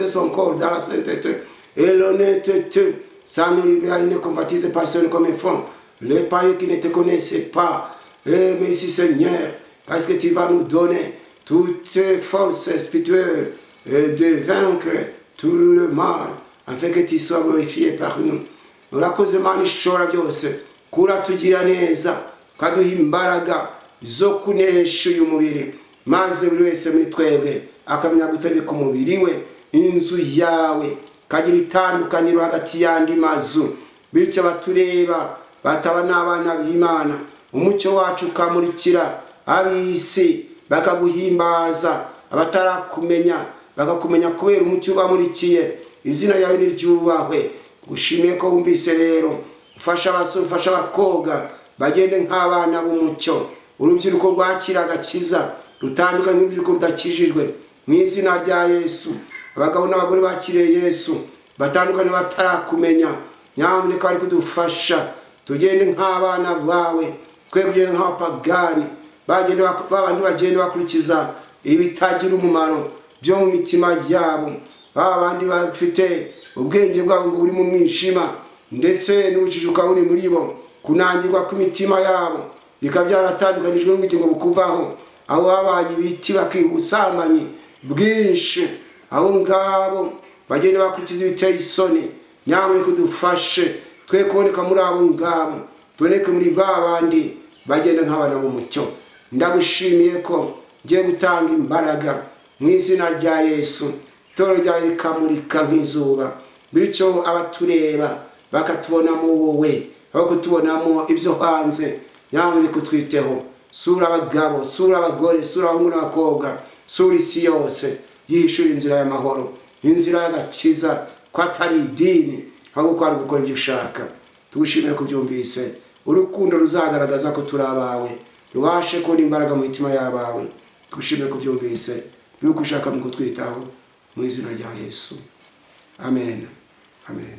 son corps dans la sainteté et l'honnêteté, sans nous livrer à une convoitise passionnelle comme font les païens qui ne te connaissaient pas. Eh, merci Seigneur, parce que tu vas nous donner toute force spirituelle de vaincre tout le mal, afin que tu sois glorifié par nous. Urakoze Mana ishobora byose, kuratugira neza, ukaduha imbaraga zo kunesha uyu mubiri, maze buri wese muri twebwe akamenya gutegeka umubiri we, inzu yawe, kagira itandukaniro hagati y'andi mazu, bityo abatureba bataba n'abana b'Imana, umucyo wacu ukamurikira ab'isi bakaguhimbaza, abatarakumenya bakakumenya kubera umucyo ubamurikiye. Izina ryawe niryubahwe. Gushimiye ko wumvise rero, ufasha abasore, ufasha abakobwa bagende nk'abana b'umucyo, urubyiruko rwakira agakiza rutandukanye n'urubyiruko rudakijijwe mu izina rya Yesu. Abagabo n'abagore bakiriye Yesu batandukanye batarakumenya, nyamuneka bari kudufasha tugende nk'abana bawe, twe kugenda nk'abapagani babandi bagenda bakurikiza ibitagira umumaro byo mu mitima yabo, babandi bafite ubwenge bwabo ngo buri mu mwijima, ndetse n'ubujiji bukaba buri muri bo, kunangirwa kw'imitima yabo bikaba byaratandukanijwe n'ubugingo bukuvaho, aho babaye ibiti bakibusambanyi bwinshi, aho ngabo bagenda bakurikiza ibiteye isoni. Nyamuneka udufashe twe kuboneka muri abo ngabo, tuboneke muri ba bandi bagenda nk'abana b'umucyo. Ndagushimiye ko ngiye gutanga imbaraga mu izina rya Yesu, itorero ryawe rikamurika nk'izuba, bityo abatureba bakatubonamo wowe, aho kutubonamo ibyo hanze. Nyamuneka utwiteho, sura abagabo, sura abagore, sura abahungu n'abakobwa, sura isi yose, yihishura inzira y'amahoro, inzira y'agakiza, ko atari idini, ahubwo ko ari gukora ibyo ushaka. Tugushimiye kubyumvise, urukundo ruzagaragaza ko turi abawe, rubashe kubona imbaraga mu mitima y'abawe. Tugushimiye kubyumvise, yuko ushaka mu kutwitaho, mu izina rya Yesu. Amen. Amen.